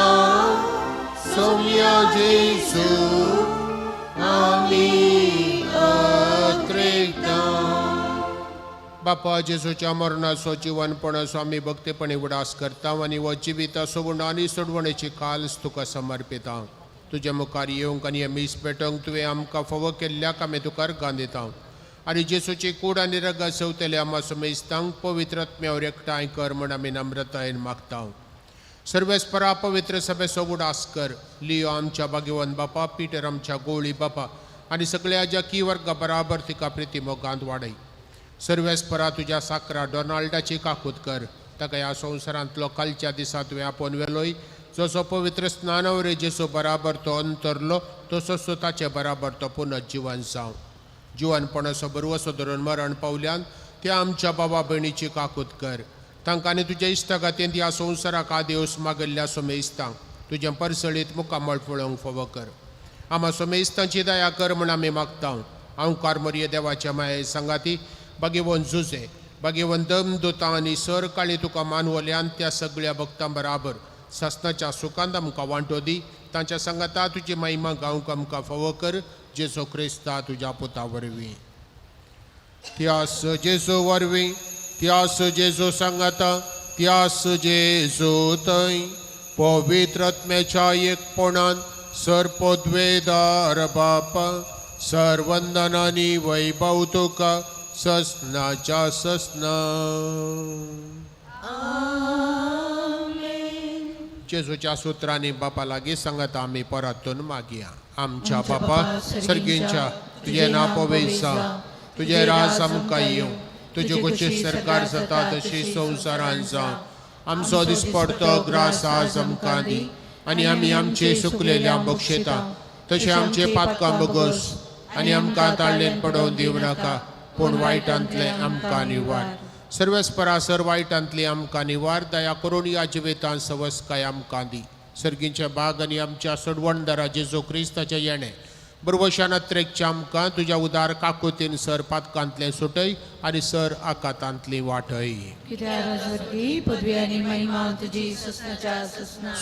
S8: सोम्या जेजू आमी अत्रेकता. बापा जेजूच्या मरणाचो जिवनपणाचो आमी भक्तेपणी उडास करता आनी हो जिविताचो उंडो आनी सोडवणेची काल्स तुका समर्पिता. तुज्या मुखार येवंक आनी हें मीस पेटोवंक तुवें आमकां फावो केल्ल्याक आमी तुका अर्गां दिता आनी जेजूची कूड आनी रगत सवतल्या आमा समेस्तांक पवित्र आत्म्यावर एकठांय कर म्हण आमी नम्रतायेन मागता. सर्वेस्परा पवित्र सभेचो उडास कर. लियो आमच्या भाग्यवंत बापा, पिटर आमच्या गोळी बापा आनी सगळ्या जाकी वर्गा बराबर तिका प्रिती मोगांत वाडय. सर्वेस्परा तुज्या साकरा डोनाल्डाची काकूत कर, ताका ह्या संवसारांतलो कालच्या दिसा तुवें आपोवन व्हेलोय. जसो पवित्र स्नानावरी जेसो बराबर तो अंतरलो तसोच ताचे बराबर तो पुनर्जिवन जावं. जिवनपणाचो बरवसो धरून मरण पावल्यान त्या आमच्या बाबा भयणीची काकूत कर. तांकां आनी तुज्या इश्टागातीन ह्या संवसाराक आदेवस मागल्ल्या सोमेस्तांक तुजें परसळीत मुखामळ पळोवंक फावो कर. आमा सोमेस्तांची दया कर म्हण आमी मागता. हांव मोरये देवाच्या माये सांगाती बागेवन जुजे बागेवन दम दोता आनी सर काळी तुका मानवल्यान त्या सगळ्या भक्तां बराबर सासनाच्या सुखांत आमकां वांटो दी. तांच्या सांगाता तुजी महिमा गावंक आमकां फावो कर, जेजू क्रिस्ता तुज्या पुता वरवीं. त्यास जेजू वरवीं, त्यास जेजू सांगाता, त्यास जेजू थंय पवित्र आत्म्याच्या एकपणान सर्पद्वेदार बापा सर्वंदनानी वैभव तुका ससनाच्या ससना. जेजूच्या सुत्रांनी बापा लागीं सांगाता आमी परतून मागया. आमच्या बापा सर्गींच्या, तुजें नांव पवित्र जावं, तुजें राज आमकां येवं, तुजी खोशी सरकार जाता तशी संवसारांत जावं. आमचो दिसपडतो ग्रास आज आमकां दी आनी आमी आमचे सुकलेल्या बक्षेता तशें आमचे पातकां बगस आनी आमकां ताळ्ळेन पडोवन दिवं नाका, पूण वायटांतलें आमकां निवार. सर्वेस्परा सर वायटांतली आमकां निवार. दया करून ह्या जिवितांत सवसकाय आमकां दी. सर्गींचे बाग आनी आमच्या सोडवणदारा जेजू क्रिस्ताचें येणें बरवशान अत्रेकच्या आमकां तुज्या उदार काकुतीन सर पातकांतलें सुटय आनी सर आकातांतली वाटय.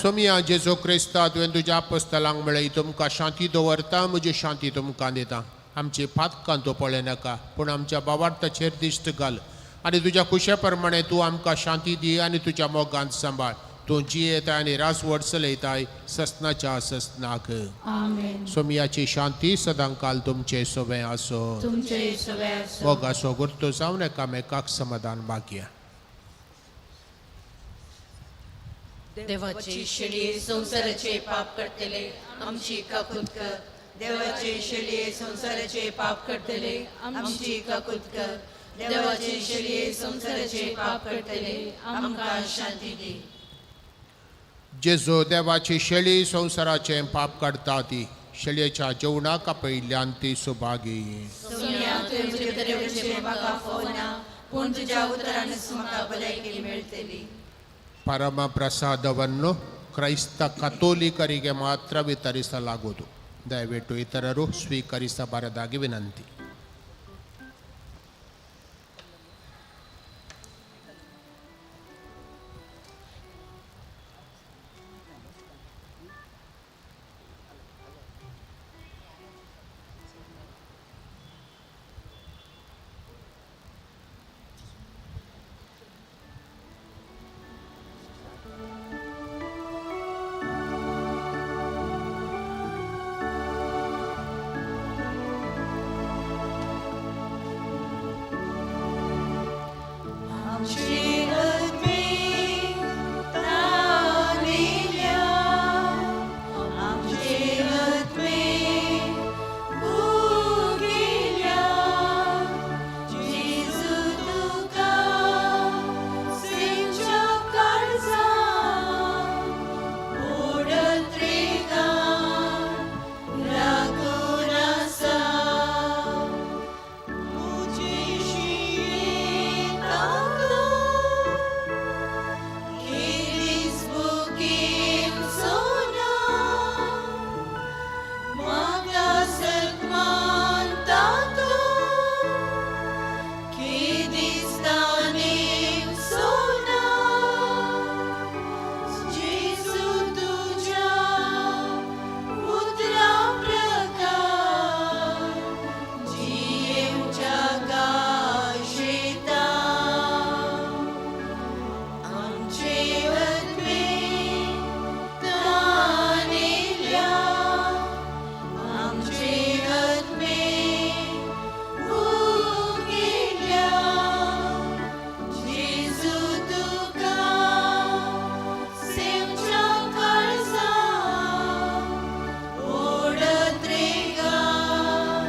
S8: सोमिया जेजू क्रिस्ता तुवें तुज्या पुस्तलांक म्हळें, तुमकां शांती दवरता, म्हजी शांती तुमकां दिता. आमची पातकां तूं पळयनाका, पूण आमच्या बावार्थाचेर दिश्ट घाल आनी तुज्या खुशे प्रमाणे तूं आमकां शांती दी आनी तुज्या मोगांत सांबाळ. तूं जियेताय आनी रासवट चलयताय ससनाच्या ससनाक. सोमियाची शांती सदांकाल तुमचे सोबें आसो. मोगाचो गुर्तो जावन एकामेकाक समाधान मागया.
S1: देवाची शेळये संवसाराचे पाप करतले आमची काकूत कर. देवाचे शेळये संवसाराचे पाप करतले आमची काकूत कर. देवाचे शेळये संवसाराचे पाप करतले आमकां शांती दी.
S8: जेजू देवाची शेळी संवसाराचें पाप काडटा ती शेळयेच्या जेवणाक आपयिल्ल्यान ती सुभागी.
S1: सोम्या, तुवें म्हजे भितर येवचें म्हाका फावना, पूण तुज्या उतरानच म्हाका भलायकी मेळटली.
S8: ಪರಮ ಪ್ರಸಾದವನ್ನು ಕ್ರೈಸ್ತ ಕಥೋಲಿಕರಿಗೆ ಮಾತ್ರ ವಿತರಿಸಲಾಗುವುದು. ದಯವಿಟ್ಟು ಇತರರು ಸ್ವೀಕರಿಸಬಾರದಾಗಿ ವಿನಂತಿ.
S1: आमची आत्मे तानेल्या, आमचे आत्मे भुगेल्या, जेजू तुका सिंच्या काळजान ओडत रेगान राखून आसा. मुझे शियेता केलीस बुकीम सोना, म्हाका सन्मानता तूं, किदिस्तानीम सोना, जेजू तुज्या उतरा प्रकार जियेवच्या काशेता. आमचे आत्मे तानेल्या, आमचे आत्मे भुगेल्या, जेजू तुका सेवच्या काळजान ओडत रेगान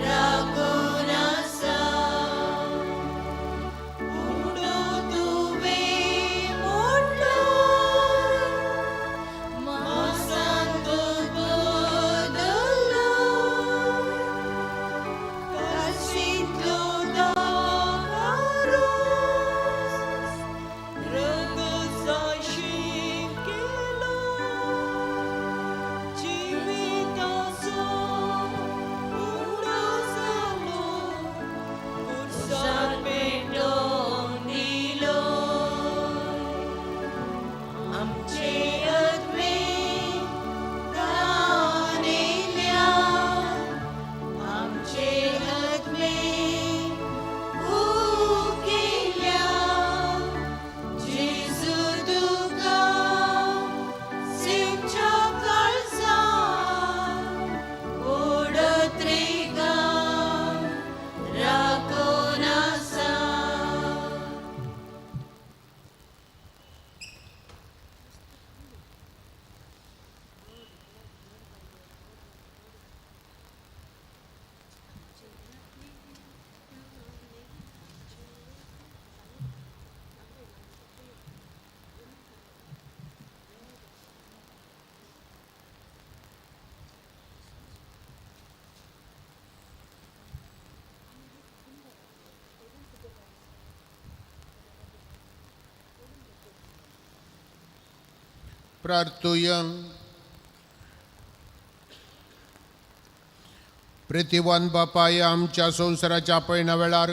S1: राखून आसा. उडो तुवें मोडलो, मासान तो बदल्लो, काशींतलो दाकारोस रगताशी केलो, जिविताचो उडो जालो, पुरसार पेटोवन दिलो. आमचे आत्मे तानेल्या, आमचे आत्मे भुगेल्या, जेजू तुका सिंच्या काळजान ओडत रेगान राखून आसा.
S8: प्रार्थुया. प्रितिवन बापाय, आमच्या संवसाराच्या पयणा वेळार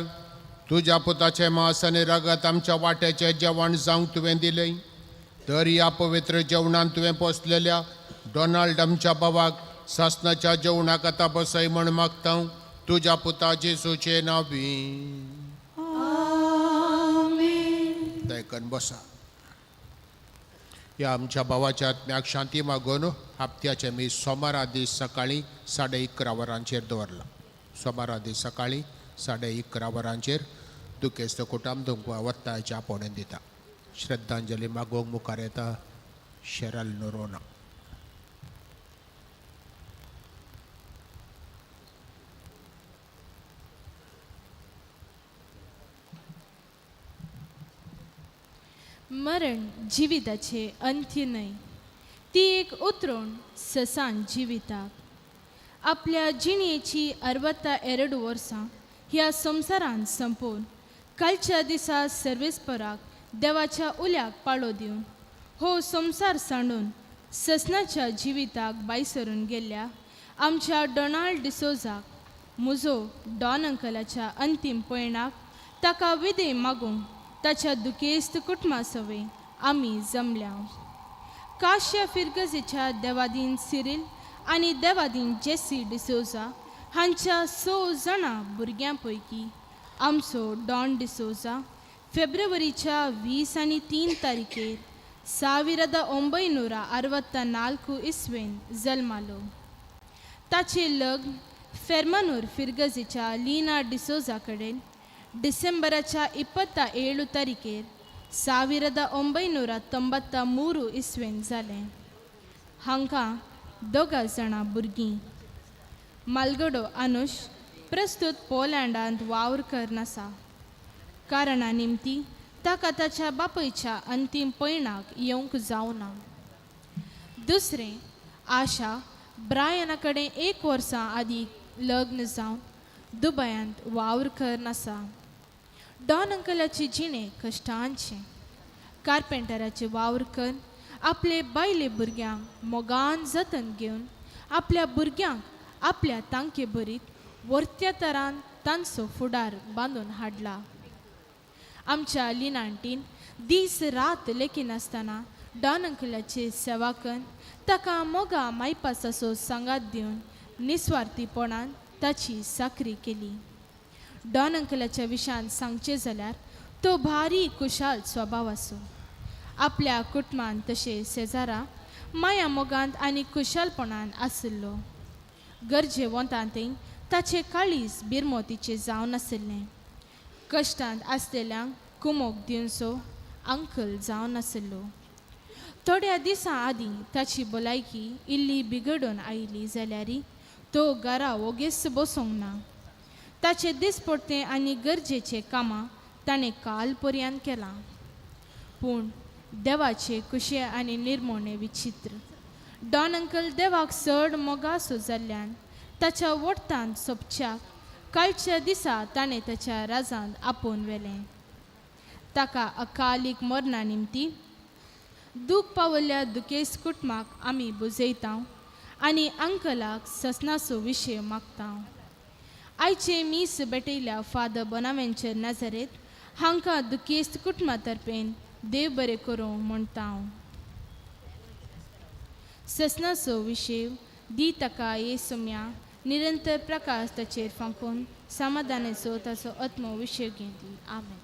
S8: तुज्या पुताचें मांस आनी रगत आमच्या वाट्याचें जेवण जावंक तुवें दिलें, तर ह्या पवित्र जेवणान तुवें पोसलेल्या डोनाल्ड आमच्या बाबाक सासणाच्या जेवणाक आतां बसय म्हण मागता तुज्या पुता जेजूचें नांवी. दयकन बसा. ह्या आमच्या भावाच्या आत्म्याक शांती मागून हप्त्याचें मीस सोमारा दीस सकाळीं 11:30 वरांचेर दवरलां. सोमारा दीस सकाळीं 11:30 वरांचेर दुखेस्त कुटुंब तुमकां वत्तायच्या आपोवणें दिता. श्रद्धांजली मागूंक मुखार येता शेरल नोरोना.
S12: मरण जिविताचें अंत्य न्हय, ती एक उतरण ससान जिविताक. आपल्या जिणेची 62 वर्सां ह्या संवसारांत संपोवन कालच्या दिसा सर्वेस्पराक देवाच्या उल्याक पाळो दिवन हो संवसार सांडून ससनाच्या जिविताक बायसरून गेल्ल्या आमच्या डोनाल्ड डिसोजाक म्हजो डॉन अंकलाच्या अंतीम पयणाक ताका विदे मागूंक ताच्या दुखेस्त कुटुंबा सवें आमी जमल्या. काश्या फिरगजेच्या देवादीन सिरील आनी देवादीन जेसी डिसोजा हांच्या 6 जाणां भुरग्यां पैकी आमचो डॉन डिसोजा फेब्रुवारीच्या 23 तारखेर 1964 इस्वेन जल्मालो. ताचें लग्न फेर्मानूर फिरगजेच्या लीना डिसोजा कडेन डिसेंबराच्या 27 तारखेर 1993 इस्वेन जालें. हांकां 2 जाणां भुरगीं. मालगडो अनुश प्रस्तुत पोलँडांत वावर करनासा कारणा निमती ताका ताच्या बापयच्या अंतीम पयणाक येवंक जावना. दुसरें आशा ब्रायना कडेन 1 वर्सां आदीं लग्न जावन दुबयांत वावर करनासा. डॉन अंकलाची जिणें कश्टांचें. कार्पेंटराचे वावर करून आपले बायले भुरग्यांक मोगान जतन घेवन आपल्या भुरग्यांक आपल्या तांके भरीत वर्त्या तरान तांचो फुडार बांदून हाडला. आमच्या लिनांटीन दीस रात लेखिनासतना डॉन अंकलाची सेवा करून ताका मोगा मायपासाचो सांगात दिवन निस्वार्थीपणान ताची साकरी केली. डॉन अंकलाच्या विशयान सांगचें जाल्यार तो भारी कुशाल स्वभाव आसो. आपल्या कुटुंबान तशें शेजारा माया मोगांत आनी कुशालपणान आशिल्लो. गरजेवंतांतय ताचें काळीज बिरमोतीचें जावन आशिल्लें. कश्टांत आसलेल्यांक कुमोक दिवचो अंकल जावन आशिल्लो. थोड्या दिसां आदीं ताची भलायकी इल्ली बिगडून आयली जाल्यारय तो घरा वोगेच बसूंक ना. ताचें दिसपडतें आनी गरजेचें कामां ताणें काल पर्यंत केलां. पूण देवाचे कुशे आनी निर्मोणे विचित्र. डॉन अंकल देवाक चड मोगासो जाल्ल्यान ताच्या वोडतान सोपच्याक कालच्या दिसा ताणें ताच्या राजांत आपोवन व्हेलें. ताका अकालीक मरणा निमती दूख पावल्ल्या दुखेस्त कुटुंबाक आमी बुजयता आनी अंकलाक ससनाचो विशय मागता. आयचे मीस भेटयल्या फादर बोनावेंचर नजरेत हांकां दुखेस्त कुटुंबा तर्फेन देव बरें करूं म्हणटा. ससनाचो विशय दी ताका ये सुम्या निरंतर प्रकाश ताचेर फांकून समाधानाचो ताचो आत्मो विशय घेती. आमेन.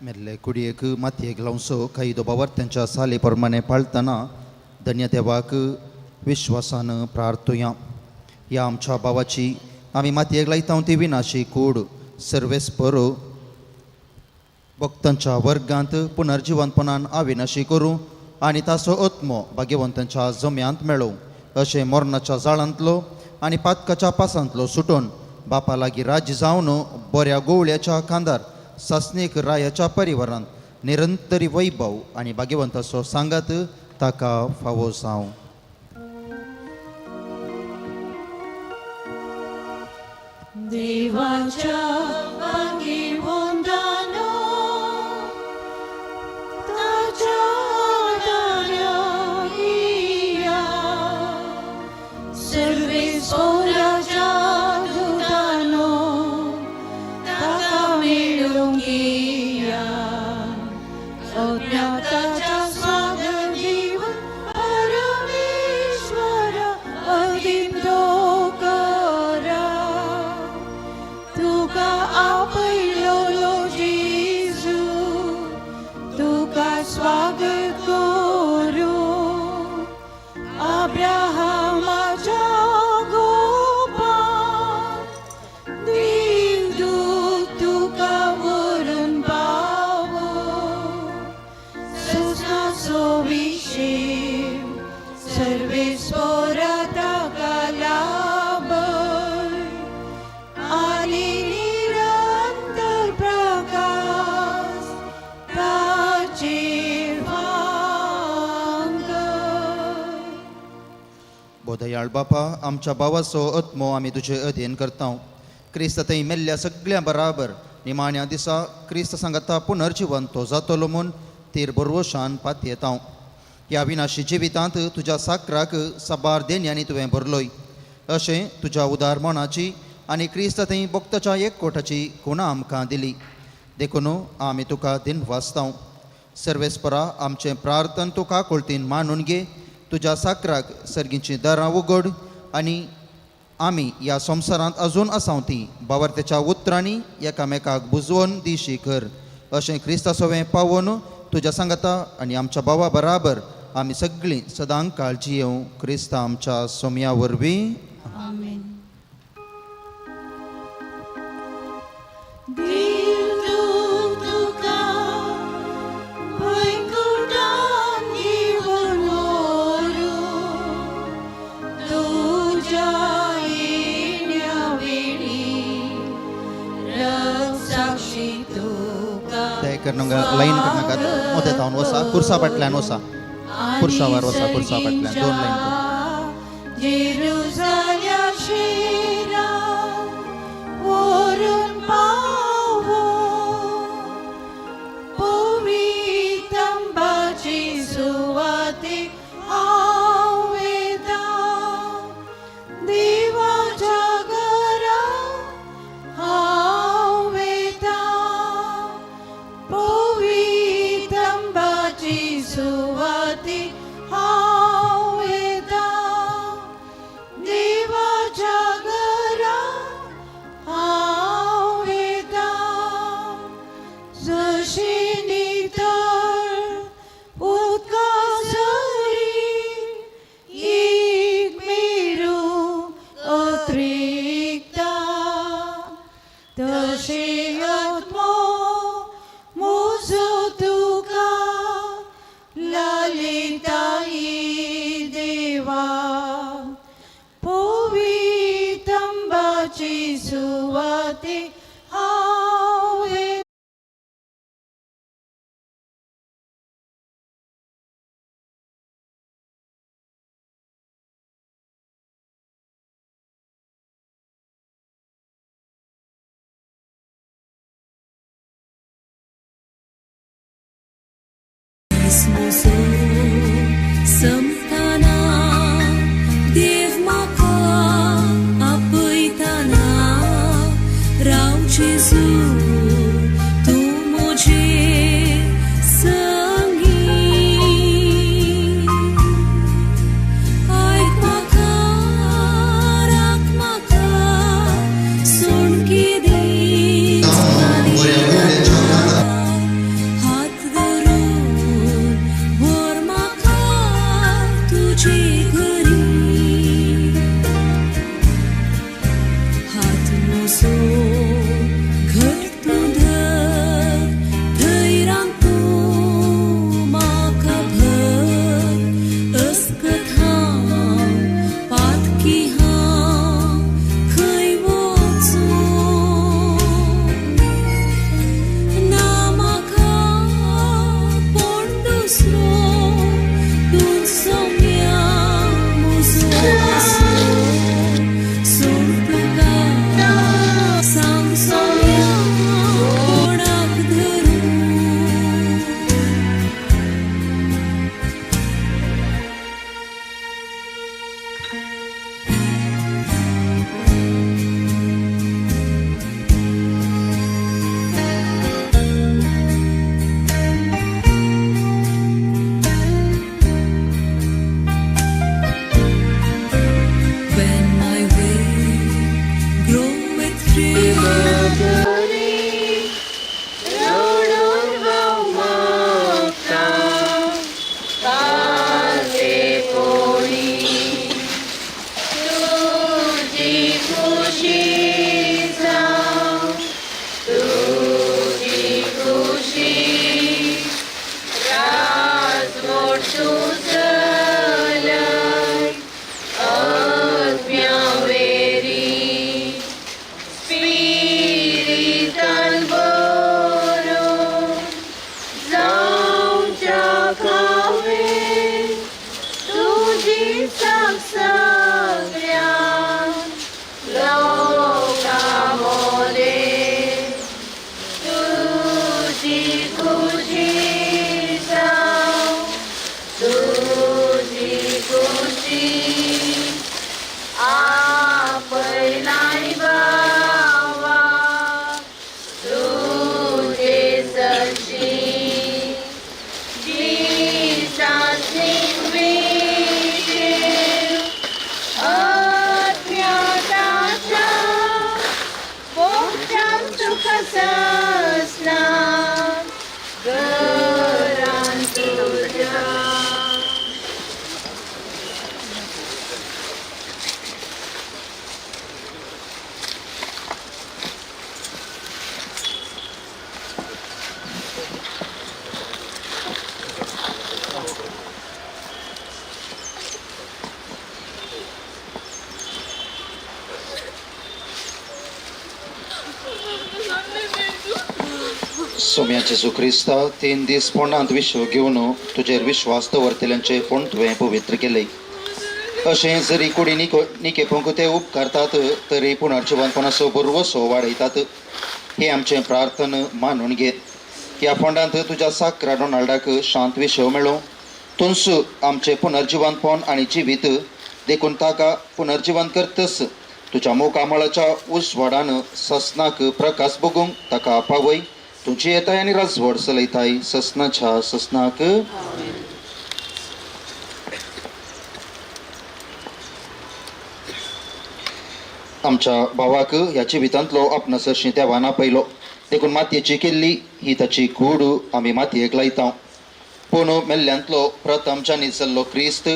S6: मेल्ले कुडयेक मातयेक लावचो कायदो बावर्त्यांच्या साली प्रमाणे पाळतना धन्य देवाक विश्वासान प्रार्थुया. ह्या आमच्या भावाची आमी मातयेक लायता ती विनाशी कूड सर्वेस्पर भक्तांच्या वर्गांत पुनर्जिवंतपणान अविनाशी करूं आनी ताचो आत्मो भाग्यवंतांच्या जम्यांत मेळोवं अशें मरणाच्या जाळांतलो आनी पातकाच्या पासांतलो सुटून बापा लागीं राज्य जावन बऱ्या गोवळ्याच्या खांदार सासणीक रायाच्या परिवारांत निरंतरी वैभव आनी भाग्यवंताचो सांगात ताका फावो जावं.
S1: देवाच्या भाग्यवंतानो ताच्या दाराक या सर्वेस्पराच्या दुतानो ताका मेळूंक या अज्ञाताच्या स्वागत दिवन परमेश्वरा अदिंतो करा तुका
S6: दयाळ बापा, आमच्या भावाचो आत्मो आमी तुजे अधीन करता. क्रिस्त थंय मेल्ल्या सगळ्यां बराबर निमाण्या दिसा क्रिस्त सांगाता पुनर्जिवन तो जातलो म्हूण तीर बरवशान पातयेता. ह्या विनाशी जिवितांत तुज्या साकराक साबार देण्यांनी तुवें भरलोय, अशें तुज्या उदार मनाची आनी क्रिस्त थंय भक्ताच्या एकवटाची खुणा आमकां दिली. देखून आमी तुका दिन वाचता. सर्वेस्परा, आमचें प्रार्थन तुका कोळतीन मानून घे. तुज्या साकराक सर्गीचीं दारां उगड आनी आमी ह्या संवसारांत अजून आसाव ती बावर्तेच्या उतरांनी एकामेकाक बुजवून दिशी कर. अशें क्रिस्ता सवें पावोन तुज्या सांगाता आनी आमच्या भावा बराबर आमी सगळीं सदां काळ जियेवं, क्रिस्ता आमच्या सोम्या वरवीं.
S1: आमेन. देव तूं तुका वैकुंठान घेवन व्हरू, तुज्या येण्या वेळी रक्षाक्षी तुका.
S6: ते करनाका, लायन करनाकात. मोदें जावन वसा, कुर्सा फाटल्यान वसा, पुरशावार वसा, कुर्सा फाटल्यान दोन लायन कर.
S1: जेरुजाल्या शेरा व्हरून पावो, पवितंबाची सुवाते हांव वेता, देवाच्या घरा हांव वेता, पवितंबाची सुवाते हांव वेता, देवाच्या घरा हांव वेता. जशी नितळ उदका सरी एक मेरू अत्रिकता, तशें आत्मो म्हजो तुका लालिताई देवा, पवितंबाची सुवाते हांव वेता.
S10: म्हजो संताना देव म्हाका आपयताना, राव जेजू तूं म्हजे संगी. आयक म्हाका, राख म्हाका, सोणकी दीस हात धरून व्हर म्हाका तुजे घरी. हात म्हजो घट तूं धर, धैर्यान तूं म्हाका भर. अस्कत हांव, पातकी हांव, खंय वचूं? ना म्हाका कोण दुसरो, तूं सोम्या म्हजो आसरो. सोड तुका सांग सोम्या कोणाक धरूं? When my way groweth dreary,
S1: रडून हांव मागता कांदे पोळी, तुजी खुशी जावं, तुजी खुशी राजवट तूं चलय, आत्म्या वेरी स्पिरितान भरून जावच्या खावे तुजी साक्षात.
S6: सोम्या जेजू क्रिस्ता, 3 दीस फोंडांत विश्व घेवन तुजेर विश्वास दवरतल्यांचे फोंड तुवें पवित्र केले. अशें जरी कुडी निकेपूंक ते उपकारतात तरी पुनर्जिवंतपणाचो बरवसो वाडयतात. हें आमचें प्रार्थन मानून घेत. ह्या फोंडांत तुज्या साक्रा डोनाल्डाक शांत विशव मेळो. तूंच आमचें पुनर्जिवंतपण आनी जिवीत, देखून ताका पुनर्जिवंत करतस तुज्या मुखामळाच्या उजवाडान ससनाक प्रकाश बगूंक ताका पावय. तुजी येताय आनी राजवड चलयताय ससनाच्या ससनाक. आमच्या भावाक ह्या जिवितांतलो आपणासरशीं देवान आपयलो, देखून मातयेची केल्ली ही ताची कूड आमी मातयेक लायता. पूण मेल्ल्यांतलो प्रथम जानी जाल्लो क्रिस्त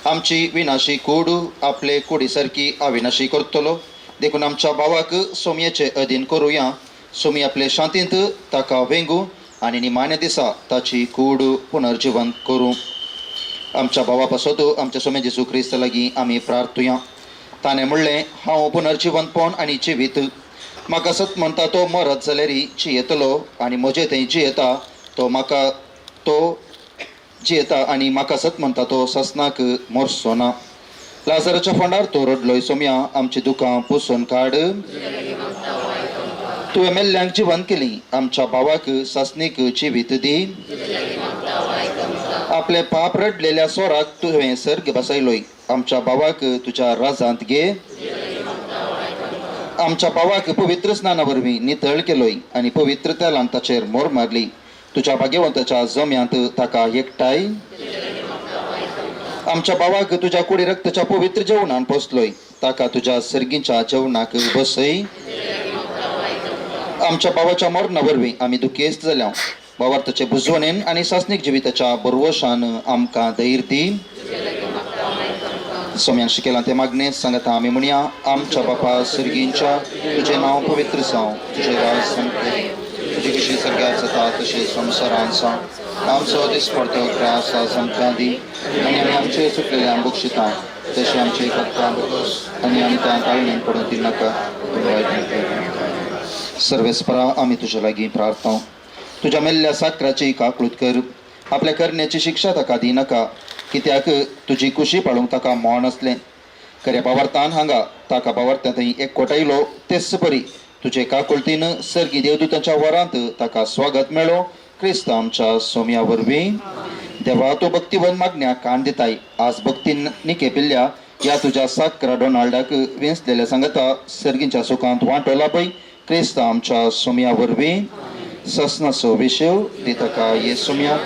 S6: आमची विनाशी कूड आपले कुडी सारकी अविनाशी करतलो. देखून आमच्या भावाक सोमयेचे अधीन करुया. सोमी आपले शांतींत ताका वेंगू आनी निमाण्या दिसा ताची कूड पुनर्जिवंत करूं. आमच्या भावा पासत आमच्या सोमे जेजू क्रिस्त लागीं आमी प्रार्थुया. ताणें म्हणलें, हांव पुनर्जिवंतपण आनी जिवीत. म्हाका सत म्हणटा तो मरत जाल्यार जियेतलो आनी म्हजे थंय जियेता तो म्हाका तो जियेता आनी म्हाका सत म्हणटा तो ससनाक मरचो ना. लाजराच्या फोंडार तो रडलोय. सोम्या, आमची दुकां पुसून काड. तुवें मेल्ल्यांक जिवंत केली. आमच्या भावाक सासणीक जिवीत दी. आपले पाप रडलेल्या स्वराक तुवें सर्ग बसयलोय. आमच्या भावाक तुज्या राजांत घे. आमच्या भावाक पवित्र स्नाना वरवीं नितळ केलोय आनी पवित्र तेलान ताचेर मोर मारली. तुज्या भाग्यवंताच्या जम्यांत ताका एकठांय. आमच्या भावाक तुज्या कुडी रक्ताच्या पवित्र जेवणान पोसलोय. ताका तुज्या सर्गीच्या जेवणाक बसय. आमच्या भावाच्या मरणा वरवीं आमी दुखेस्त जाल्या. भावार्थाचे बुजवणेन आनी सासणीक जिविताच्या बरवशान आमकां धैर्य दी. सोम्यान शिकयलां तें मागणें सांगता आमी म्हणया. आमच्या बापा सर्गींच्या, तुजें नांव पवित्र जावं, तुजें राज आमकां, तुजी कशी सर्गार जाता तशें संवसारान जावं. आमचो दिसपडतो ग्रास आज आमकां दी आनी आमी आमचे चुकलेले बक्षिता तशें आमचे कर्ता आनी आमकां ताळणेन पडून दिनाका. सर्वेस्परा, आमी तुज्या लागीं प्रार्थना. तुज्या मेल्ल्या साकराची काकळूत कर. आपल्या करण्याची शिक्षा ताका दिनाका, कित्याक तुजी कुशी पाळूंक ताका मोन आसलें. खऱ्या बावरतान हांगा ताका बावरता थंय एकवटायलो. तेच परी तुजे काकुळतीन सर्गी देवदूतांच्या वरांत ताका स्वागत मेळो. क्रिस्त आमच्या सोम्या वरवीं. देवा, तूं भक्तिवन मागण्या कान दिताय. आज भक्तीन निकेपिल्ल्या ह्या तुज्या साकरा डोनाल्डाक वेंचलेल्या सांगता सर्गींच्या सुखांत वांटो लाभय. क्रिस्त आमच्या सोम्या वरवीं. ससनाचो विशेव दी ताका ये सोम्या.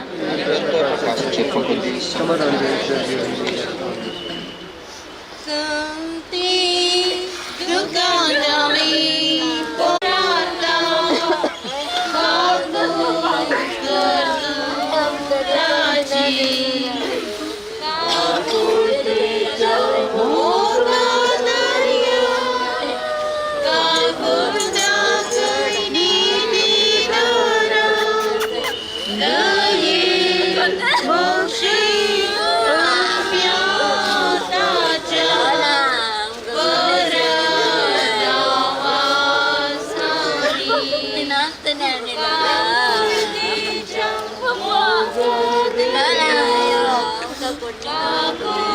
S10: Go.